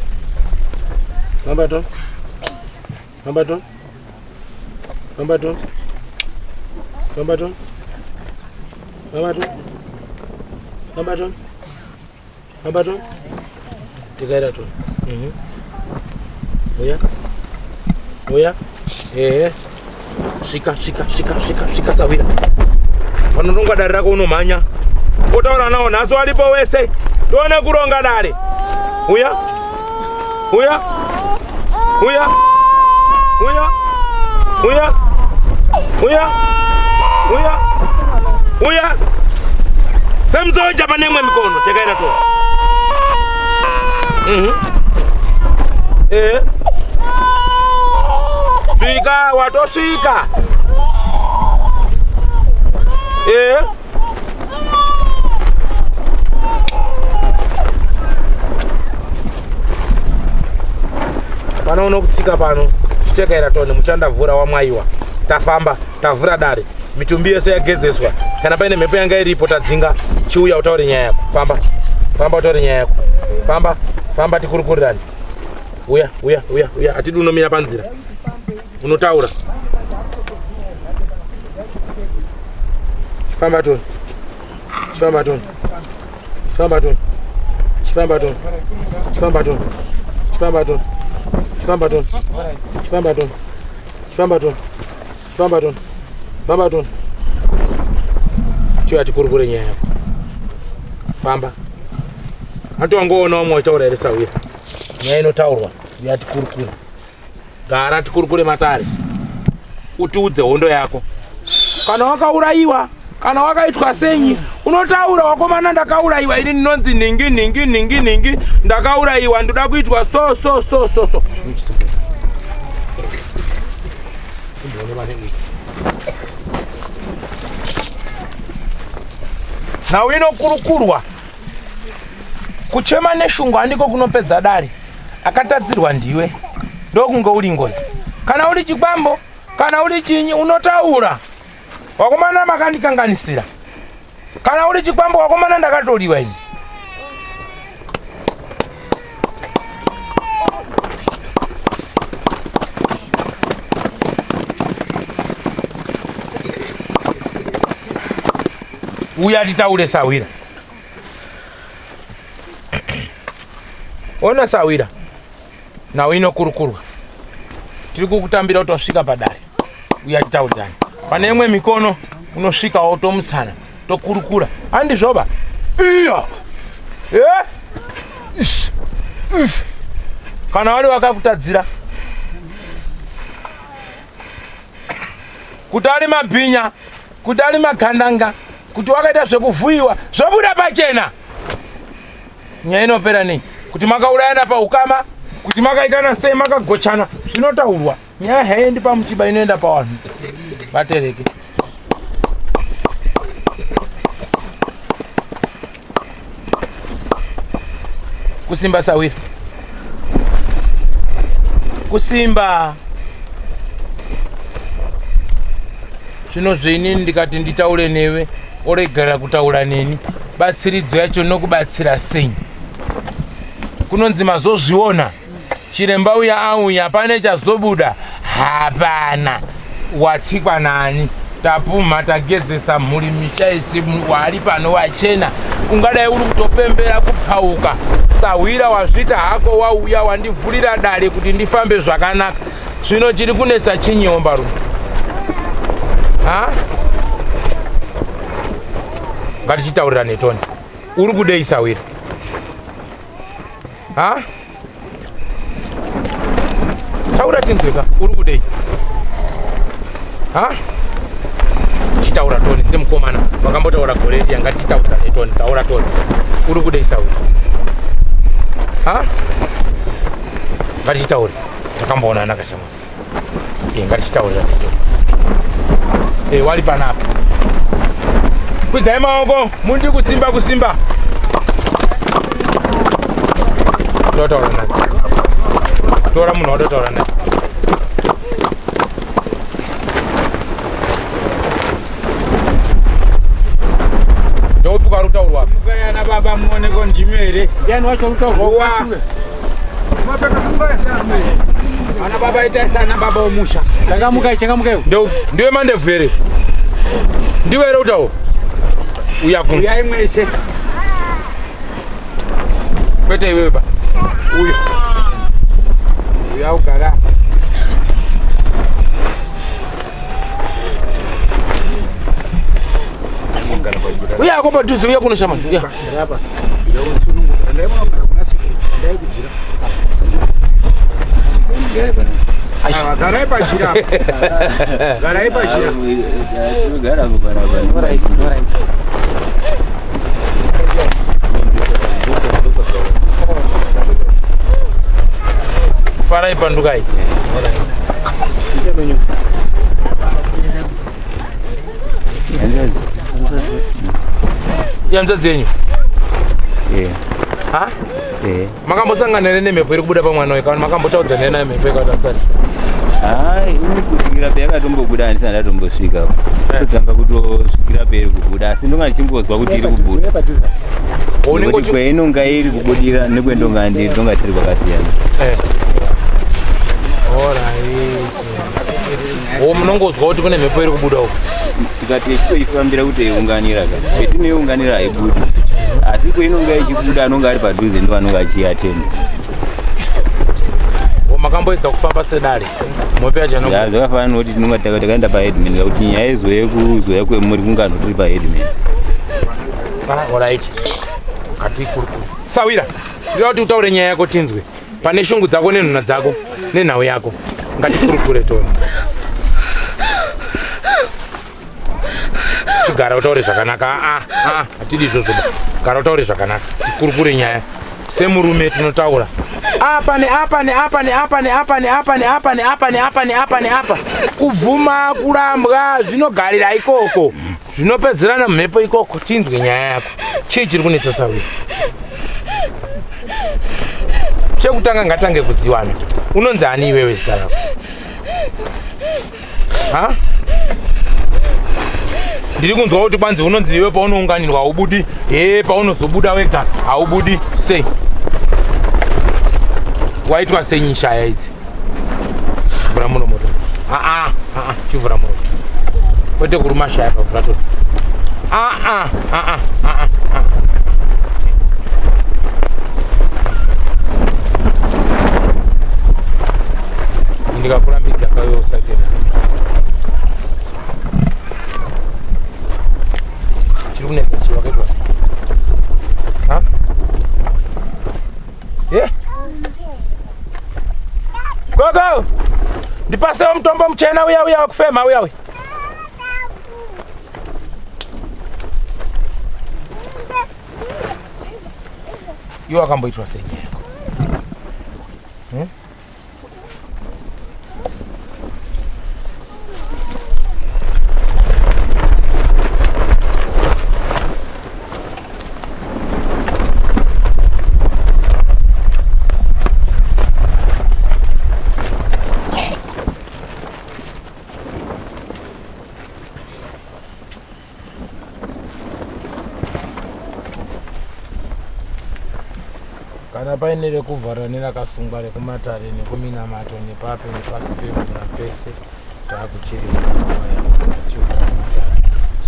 Famba to. Famba to. Famba to. Famba to. Famba toni. Famba toni. Famba toni. Tikaira toni. Uya. Uya. Ehe. Svika, svika, svika, svika, svika sawira. Panoronga dare rako unomhanya. Otaura nawo nhasi waripo wese. Tione kuronga dare. Uya. Uya. Uya. Uya. Uya. Uya. Uya. Uya. Semzoja pane imwe mikono tekaira to. Eh. Svika watosvika. Eh. Pano unokutsika pano chitekaira tone muchandavhura wamwaiwa tafamba tavhura dare mitumbi yese yagezeswa kana paine mhepo yanga iripo tadzinga chiuya utaure nyaya yako famba famba utaure nyaya yako famba famba tikurukurirane uya uya uya uya hatidi unomira panzira unotaura chifamba toni chifamba toni chifamba toni chifamba toni chifamba toni chifamba toni chifamba toni chifamba toni chifamba toni chifamba toni famba toni chiuya tikurukure nyaya yako famba hati wangoona wamwe waitaura here sawira nyaya inotaurwa uya tikurukure gara tikurukure matare utiudze hondo yako kana wakaurayiwa kana wakaitwa senyi unotaura wakomana ndakaurayiwa ini ndinonzi nhingi nhingi nhingi nhingi ndakaurayiwa ndoda kuitwa so so so so so nhau inokurukurwa kuchema neshungu handiko kunopedza dare akatadzirwa ndiwe ndokunge uri ngozi kana uri chikwambo kana uri chinyi unotaura wakomana makandikanganisira kana uri chikwambo wakomana ndakatoriwa ini uya titaure sawira ona sawira nhau inokurukurwa tiri kukutambira kuti wasvika padare uya titaurirane pane imwe mikono unosvika wotomutsana tokurukura handizvoba iya eh? Kana wari wakakutadzira kuti ari mabhinya kuti ari magandanga kuti wakaita zvekuvhuyiwa zvobuda pachena nyaya inopera nei kuti makaurayana paukama kuti makaitana sei makagochana zvinotaurwa nyaya haiendi pamuchiba inoenda pavanhu vatereke kusimba sawira kusimba zvino zvenini ndikati nditaure newe oregera kutaura neni batsiridzo yacho nokubatsira sei kunonzi mazozviona chiremba uya auya pane chazobuda hapana watsikwa nani tapumha tagezesa mhuri misha isi wari pano wachena ungadai uri kutopembera kupauka sahwira wazviita hako wauya wandivhurira dare kuti ndifambe zvakanaka zvino chiri kunetsa chinyi hombarume ha ngatichitaurirane toni uri kudei sahwira ha taura tinzweka uri kudei ha chitaura toni semukomana wakambotaura gore riya ngatitaudzane toni taura toni uri kudei sahwira ha ngatichitaure takamboonana kashamwa e ngatichitaurira neto e wali panapa kwidzai maoko mundi kusimba kusimba totaura naye tora munhu watotaura naye ndoupi kwaari kutaurwa Mukayana baba muoneko ndimi here? Ndiani wacho uri kutaurwa? Ana baba itai sana baba omusha. Changamukai, changamukai. Ndiwe mandebvu here? Ndiwe here utaura? Uya kuno. Uyai mweshe. Kwete iwewe ba. Uyo. Uya ugara. Uya ako padhuze uya kuno shamani. Uya. Apa. Garai pajira. Garai pajira. Tinogara kubarabara. Alright, alright. Farai pandukai. Yanzvadzi yenyu. Eh. Ha? Eh. Makambosangana here nemhepo iri kubuda pamwana uyu kana makambotaudzana here nayo mhepo ikaita musati? Hai, ini kusvikira payakatombobuda handisati ndatombosvika. Kutanga kutosvikira pairi kubuda asi ndonga ndichimbozwa kuti iri kubuda. Unenge Nekuti kweinonga iri kubudira nekwendonga ndiri tonga tiri kwakasiyana. Eh. Alright. Oh, munongozwa kuti kune mhepo iri kubuda uko. Tikati tichitoifambira kuti iunganira ka. Petinoiunganira haibudi. Asi kweinonga ichibuda anonga ari padhuze ndo anonga achiatenda. Oh, makamboedza kufamba sedare. Mhepo yacho ino. Ya, zvakafanana nekuti tinonga takaenda paheadman kakuti nyaya izouya kuzouya kwemuri kungano tiri paheadman. Ah, alright. Ngatikurukure. Sawira, ndinoda kuti utaure nyaya yako tinzwe. Pane shungu dzako nenhuna dzako nenhau yako. Ngatikurukure tone. Chigara utaure zvakanaka. Ah, ah, hatidi izvozvo ba. Gara utaure zvakanaka. Tikurukure nyaya. Semurume tinotaura. Apa neapa neapa neapa neapa neapa neapa neapa neapa neapa neapa. Kubvuma kurambwa zvinogarira ikoko. Zvinopedzerana mhepo ikoko. Tinzwe nyaya yako. Chii chiri kunetsa Sawira? Chekutanga ngatange kuziwana. Unonzi ani iwewe zita rako? Ha? Ndiri kunzwa kuti kwanzi unonzi iwe paunounganirwa haubudi, hee paunozobuda wega haubudi sei? Waitwa sei nyishaya idzi? Vhura muromo to. Ah ah, ah chivhura muromo. Kwete kuruma shaya pavhura to. Ah ah, ah ah, ah ah. Ndikakurambidza kawe usatenda. Chiri kunetsa chii wakaitwa sei? Ha? Yeah. Gogo! Ndipasewo mutombo muchena uya uya wekufema uya uya. Iwe wakamboitwa sei nyaya yako? Hmm? Kana paine rekuvhara nerakasungwa rekumatare nekuminamato nepapi nepasi pemvura pese takuchirira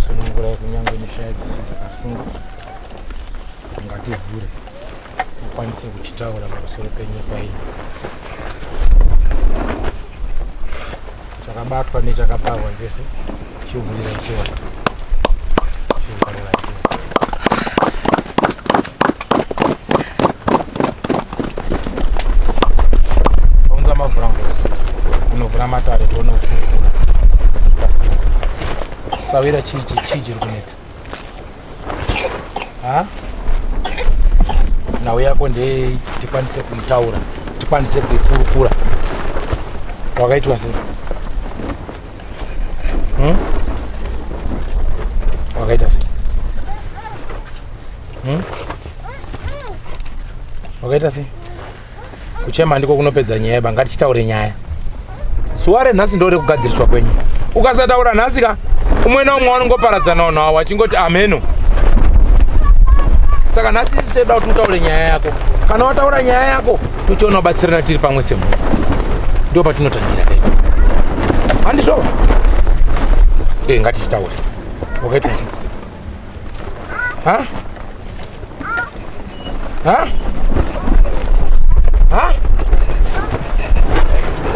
sunungurai kunyange neshaya dzese dzakasungwa ngativhure ukwanise kuchitaura pamusoro penyika iyi chakabatwa nechakaparwa chese chivhurira chiona chivhurira chiona Unza mavhura ngozi unovhura matare tione kukurukura sawira chii chii chiri kunetsa ha nhau yako ndeyei tikwanise kuitaura tikwanise kuikurukura wakaitwa sei hmm? Wakaita sei hmm? Wakaita sei? Kuchema ndiko kunopedza nyaya ba, ngatichitaure nyaya. Zuva renhasi ndo rekugadziriswa kwenyu. Ukasataura nhasi ka, umwe naumwe vanongoparadzana nawo wachingoti ameno. Saka nhasi isi toda kuti utaure nyaya yako. Kana wataura nyaya yako, tochiona kubatsirana tiri pamwe semhuri. Ndo patinotangira dai. Handizvo? Eh, ngatichitaure. Wakaitwa sei? Ha? Ha? Ha?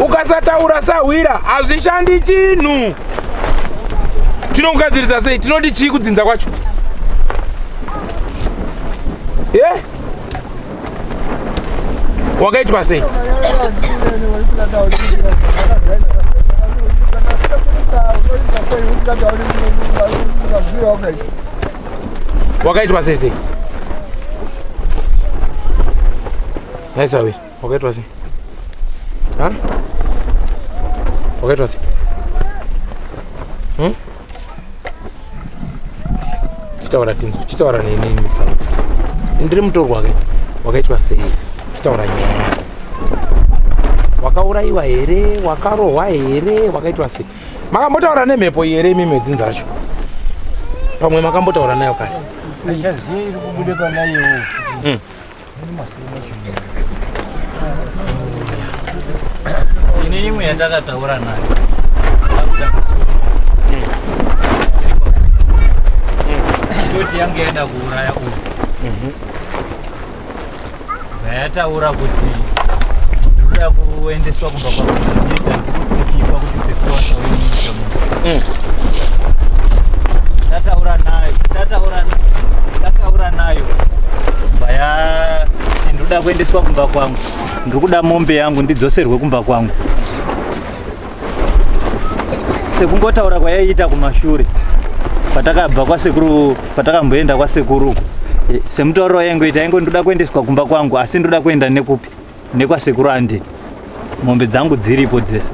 Ukasataura sahwira hazvishandi chinhu. Tinokugadzirisa sei? Tinoti chii kudzinza kwacho? Ye? Yeah? Wakaitwa sei? Wakaitwa sei sei? Nhai sahwira, wakaitwa sei? Ha? Wakaitwa sei? Hmm? Chitaura tinzwe, chitaura neni sahwira. Ndiri mutorwa ke. Wakaitwa sei? Chitaura nyaya yako. Wakaurayiwa here? Wakarohwa here? Wakaitwa sei? Makambotaura nemhepo here imi medzinza racho? Pamwe makambotaura nayo kare. Achaziva iri kubuda panayewo. Ini imwe yandakataura nayo. Toti yange yaida kuuraya uyu. Yataura kuti ndinoda kuendeswa kumba kwangu ndinoita ndikutsikikwa kuti sekuru vasauye mumusha muno. Tataura nayo, tataura tataura nayo. Baya ndinoda kuendeswa kumba kwangu. Ndiri kuda mombe yangu ndidzoserwe kumba kwangu. Sekungotaura kwayaiita kumashure patakabva kwasekuru patakamboenda kwasekuru uko eh, semutauriro wayaingoita yaingo ndoda kuendeswa kumba kwangu asi ndoda kuenda nekupi nekwasekuru andini mombe dzangu dziripo dzese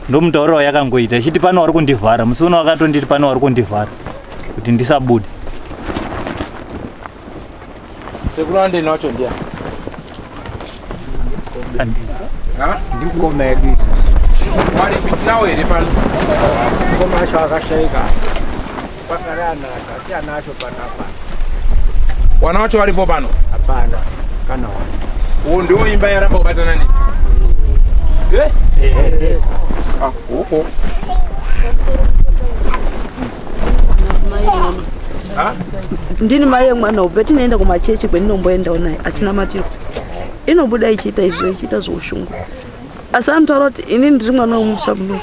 ndomutauriro wayakangoita ichiti pano wari kundivhara musi uno wakatonditi pano wari kundivhara kuti ndisabude Sekuru andeni wacho ndiani? Ndikoma yedu isusu. Wari tinawo here pano? Mukoma acho akashaika. Kwasara ana acho, asi ana acho panapa. Wana wacho varipo pano? Hapana, kana wana. Uwo ndiwo imba yaramba kubatana nemi. Eh? Eh. Ah, uko. Ndini mai yemwana uyu petinoenda kumachechi kweninomboendawo naye achinamatirwa inobuda ichiita izvo ichiita zvoushungu asi anotaura kuti ini ndiri mwana wemusha muno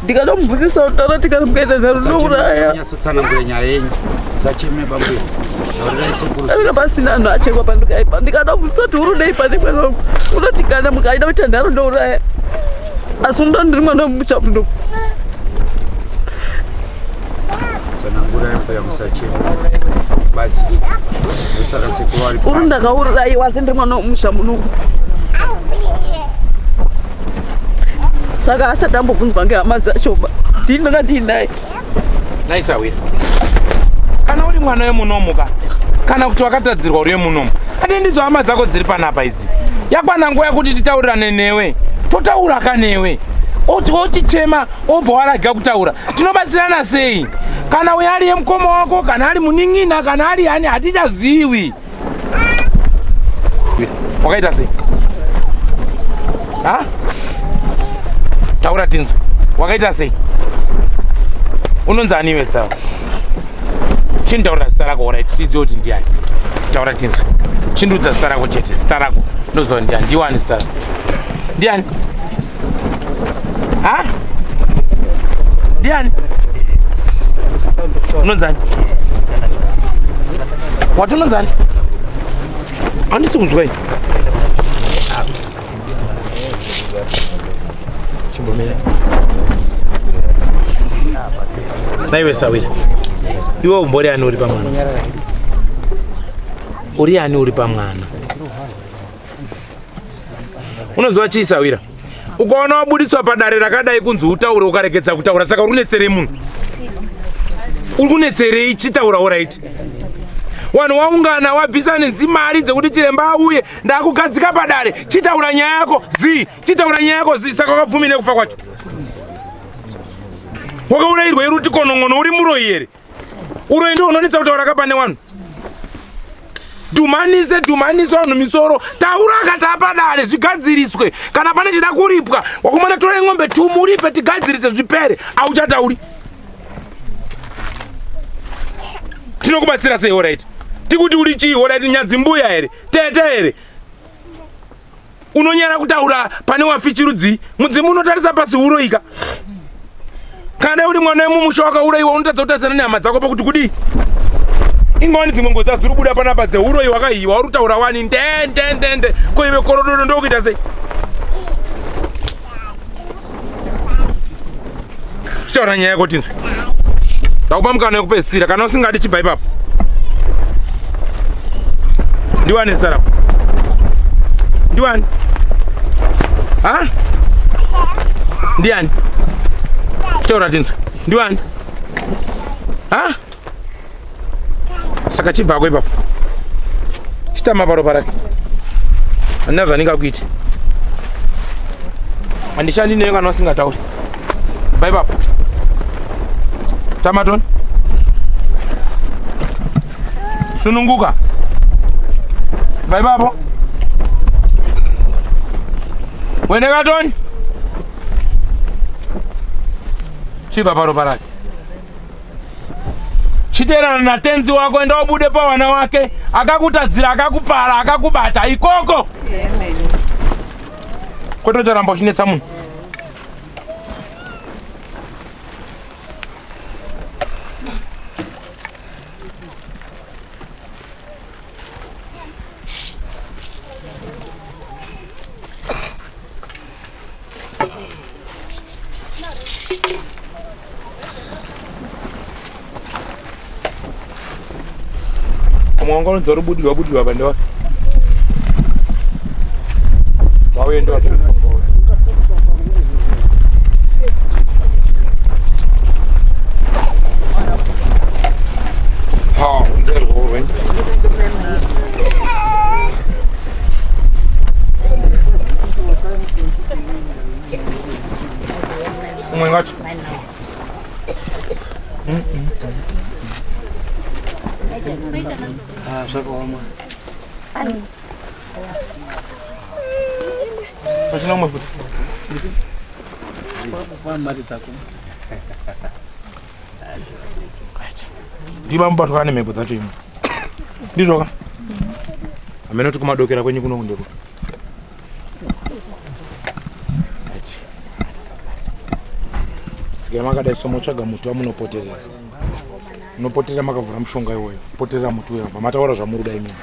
ndikatomubvunzisa kutaura kuti kana mukaita nharo ndinouraya Nyatsotsanangura nyaya yenyu. Musacheme bambuya. Taurirai sekuru. Anga pasina anhu achekwa pandikaipa ndikatomubvunzisa kuti uri unei pane mwana wangu unoti kana mukaida kuita nharo ndouraya asi unoda ndiri mwana wemusha muno Tsanangurai mbuya musacheme. Batsirike. Ndosaka sekuru vari uri ndakauraiwa asi ndiri mwana wemusha muno saka asati ambobvunzwa ngehama dzacho ba ndini ndanga ndiinaye Naisawira. Kana uri mwana wemunomu ka kana kuti wakatadzirwa uri wemunomu ati ndidzo hama dzako dziri panapa idzi yakwana nguva yekuti titaurirane newe totaura ka newe oti otichema obva warega kutaura tinobatsirana sei kana uyo ari yemukoma wako kana ari munin'ina kana ari ani hatichaziwi wakaita sei ha taura tinzwe wakaita sei unonzi ani iwe zita rako chintaurira zita rako orit tizive kuti ndiani taura tinzwe chindiudza zita rako chete zita rako ndoziva ndiani ndiwani zita rako ndiani ha ndiani unonzani wati unonzani handisi kuzwa ini chimbomira naiwe sawira iwe umbori ani uri pamwana uri ani uri pamwana unoziva chii sawira ukaona wabuditswa padare rakadai kunzi utaure ukaregedza kutaura saka uri kunetserei munhu uri kunetserei chitaura oraiti vanhu waungana wabvisa nenzimari dzekuti chiremba auye ndakugadzika padare chitaura nyaya yako zi chitaura nyaya yako zi saka wakabvumire kufa kwacho wakaurayirwa iri uti konongono uri muroyi here uroyi ndo unonetsa kutaura kapane wanhu dhumanise dhumanise vanhu misoro taura akati apadare zvigadziriswe kana pane chida kuripwa wakumana torai ng'ombe tumuripe tigadzirise zvipere auchatauri. Tinokubatsira sei horaiti? Tikuti uri chii horaiti nyadzimbuya here? Tete here? Unonyara kutaura pane wafi chirudzii? Mudzimu unotarisa pasi uroika. Kana uri mwana wemumusha wakauraiwa unotadza kutarisana nehama dzako pakuti kudii? Ingawani dzimwe ngozi dziri kubuda panapa dzeuroyi wakahiwa uri kutaura wani nde nde nde nde ko iwe korododo ndokuita sei? Chitaura nyaya yako tinzwe. Ndakupa mukana wekupedzisira kana usingadi chibva ipapo. Ndiwani zita rako? Ndiwani? Ha? Ndiani? Chitaura tinzwe. Ndiwani? Ha? Saka chibvako ipapo. Chitama paropa rake. Handina zvandingakuite. Handishandi newe kana usingatauri. Bva ipapo. Tama toni. Sununguka. Bva ipapo. Wende katoni. Chibva paropa rake. Chiteerana natenzi wako, enda ubude pawana wake akakutadzira, akakupara, akakubata ikoko. Kwete ucharamba uchinetsa munhu. Umwe wanga unonzi uri budirwa budirwa apa ndewa wauye ndewa Ha, nderwo Umwe wacho. Ah, zvakaoma. Pachina umwe futi. Mari dzako. Ndiba mubatwa nemhepo dzacho imwe. Ndizvoka? Hameno kuti kumadokera kwenyu kuno ndeko. Sikai makadai so motsvaga muti wamunopoterera. Munopoterera makavhura mushonga iwoyo. Poterera muti uyo bva mataura zvamuruda imimi.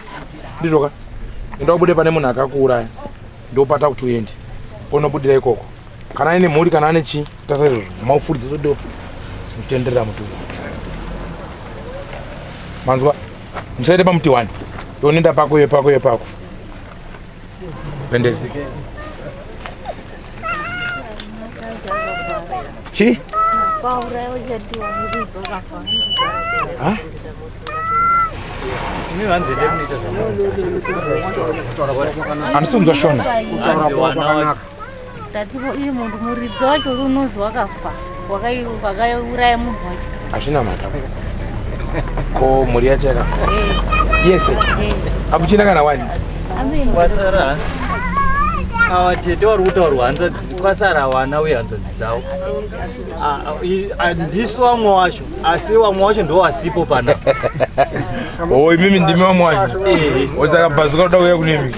Ndizvoka? Enda ubude pane munhu akakuuraya. Ndopata kuti uende. Ponobudira ikoko. Kana aine mhuri kana ane chii tasa izvozvo maufuridza todo muchitenderera muti uyo. Manzwa? Musaite pamuti wani. Ndonenda pako iwe pako iwe pako. Pendezi. Chi? Ha? Handisi kunzwa shona. Tatipo iye munhu muridzi wacho unozi wakafa wakauraya munhu wacho. Hazvina mhaka. Ko mhuri yacho yakafa? Eh. Yese. Eh. Hakuchina kana wani. Kwasara ava tete vari kutaurwa hanzvadzi kwasara vana uye hanzvadzi dzavo. Handisu vamwe wacho asi vamwe wacho ndo wasipo pana. Oh, imimi ndimi vamwe wacho. Osaka bhazuka kuda kuuya kunemi.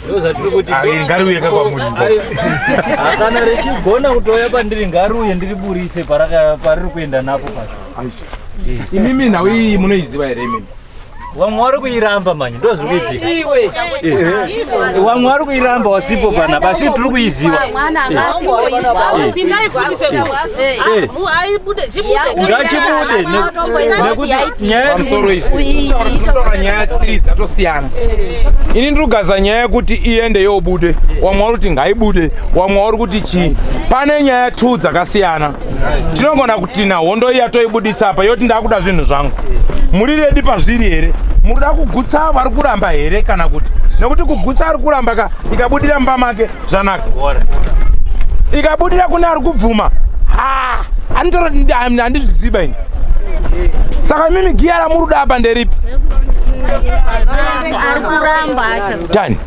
Ndozvatiri kuti. Ngariuye ka kwamuri. Kana richigona kutouya pandiri ngariuye ndiriburitse pariri kuenda napo pacho. Imimi nhau iyi munoiziva here imimi? Vamwe vari kuiramba manje ndozviri kuitika. Vamwe vari kuiramba wasipo panapa asi tiri kuiziva. Ngachibude nekuti nyaya Pamusoro izvi. Tinotaura nyaya tiri dzatosiyana. Ini ndiri kugaza nyaya yekuti iende yobude. Wamwe vari kuti ngaibude, wamwe vari kuti chii. Pane nyaya two dzakasiyana. Tinogona kutina hondo iya toibuditsa apa yoti ndakuda zvinhu zvangu. Muri redi pazviri here? Muri kuda kugutsa vari kuramba here kana kuti? Nekuti kugutsa ari kuramba ka ikabudira mumba make zvanaka. Ikabudira kune ari kubvuma. Ha, anditora handizviziva ini. Saka imimi giya ramuri kuda apa nderipi? Ari kuramba acha. Tani.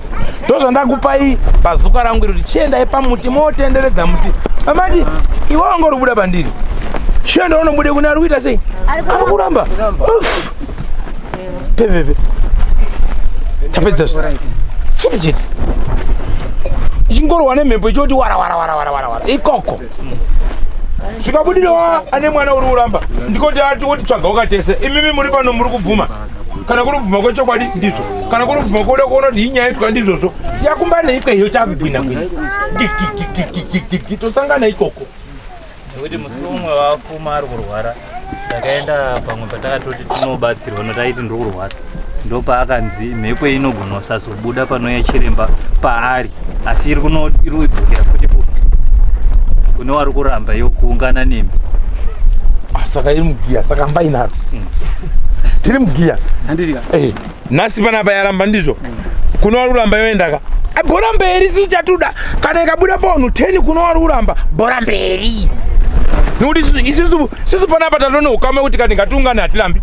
Ndozvandakupai bazuka rangu iri kuti chiendai pamuti motenderedza muti. Amati iwe wanga uri kubuda pandiri. Chienda unobude kune ari kuita sei? Ari kuramba. Uff. Pepepe. Tapedza chete chete. Ichingorohwa nemhepo ichoti wara wara wara wara wara wara ikoko. Zvikabudirawo ane mwana uri kuramba ndikoti ati wotitsvaga wakatese. Imimi muri pano muri kubvuma. Kana kuri kubvuma kwechokwadi ndizvo. Kana kuri kubvuma kuda kuona kuti inyaya itwa ndizvozvo. Tiyakumbana ikweyo chakugwina gwina. Gigigigigigigi tosangana ikoko. Nekuti musi umwe wafuma ari kurwara takaenda pamwe patakatoti tinobatsirwa nokuti aiti ndiri kurwara ndopaakanzi mhepo inogona kusazobuda panouya chiremba paari asi iri kudzokera futi kune wari kuramba iyo kuungana nemi. Ah, saka iri mugiya saka mbai naro tiri mugiya eh, nhasi panapa yaramba ndizvo kuno wari kuramba yoendaka ah, bhora mberi si chatuda kana ikabuda pavanhu 10 kuno wari kuramba bhora mberi nekuti isusu sisu panapa tatone ukama kuti kati ngatiungane hatirambi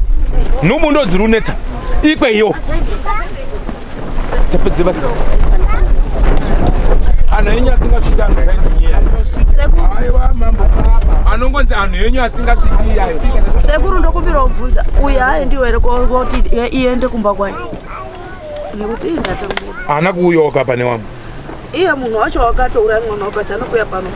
nhubu ndo dziri kunetsa ikweyo tapedze basa anhu enyu asingasviki anhu aiwa mambo anongonzi anhu enyu asingasviki ayo Sekuru ndokumbira kubvunza uyu haaendiwo here kuti iende kumba kwayo nekuti iye ndatambura. Haana kuuyoka pane wamwe. Iye munhu wacho wakatouraya mwana wako acho anokuya pano.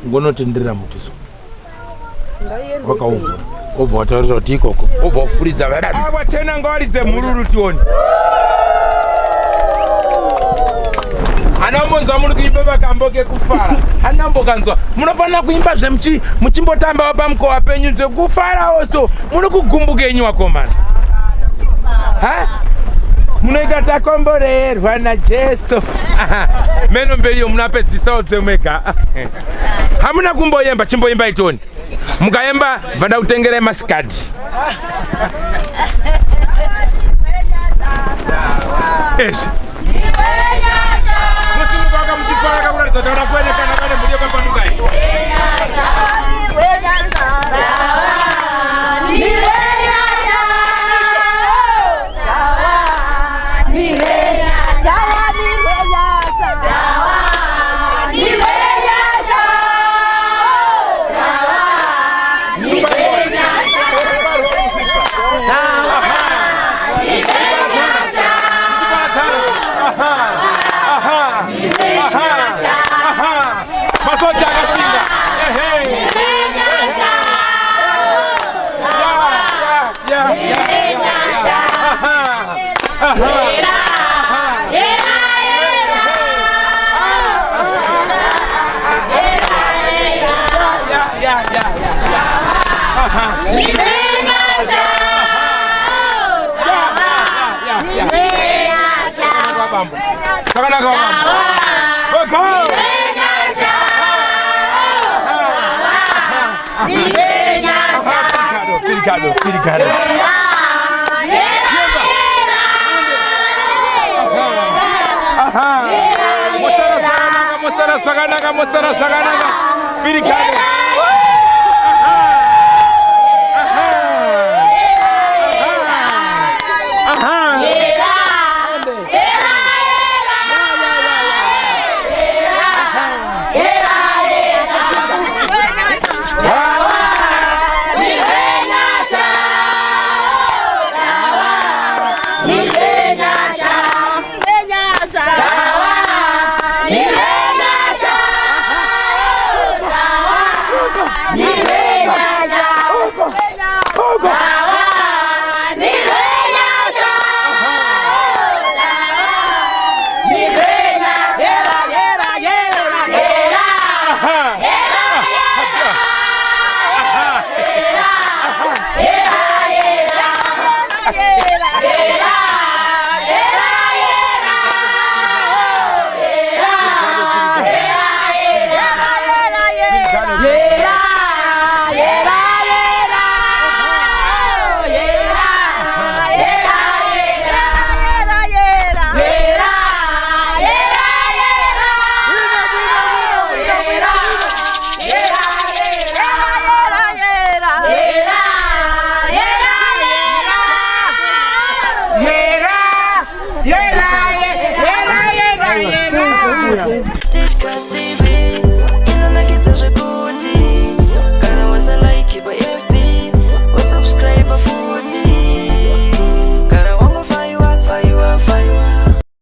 Ngonotenderera mutiso wakaumva obva wataurira kuti ikoko obva wafuridza wachena ngawaridze mhururu tione anambonzwa muri kuimba vakambo kekufara anambokanzwa munofanira kuimba zve muchimbotambawo pamukova penyu zvekufarawo so muri kugumbuka enyu wakomana ha munoita takomborerwa najesu meno mberiyo munapedzisawo zvemwega hamuna kumboyemba chimboimba itoni mukaemba bva ndakutengerai masikati ezvi musimuka wakamuchifara kakuratidza taura kuonekana kane mhuri yekwapandukai masoja akashinga zvakanaka wabambo Pirigado, pirigado. Mosara zvakanaka, mosara zvakanaka, mosara zvakanaka. Pirigado. mbuya. Tichkach TV.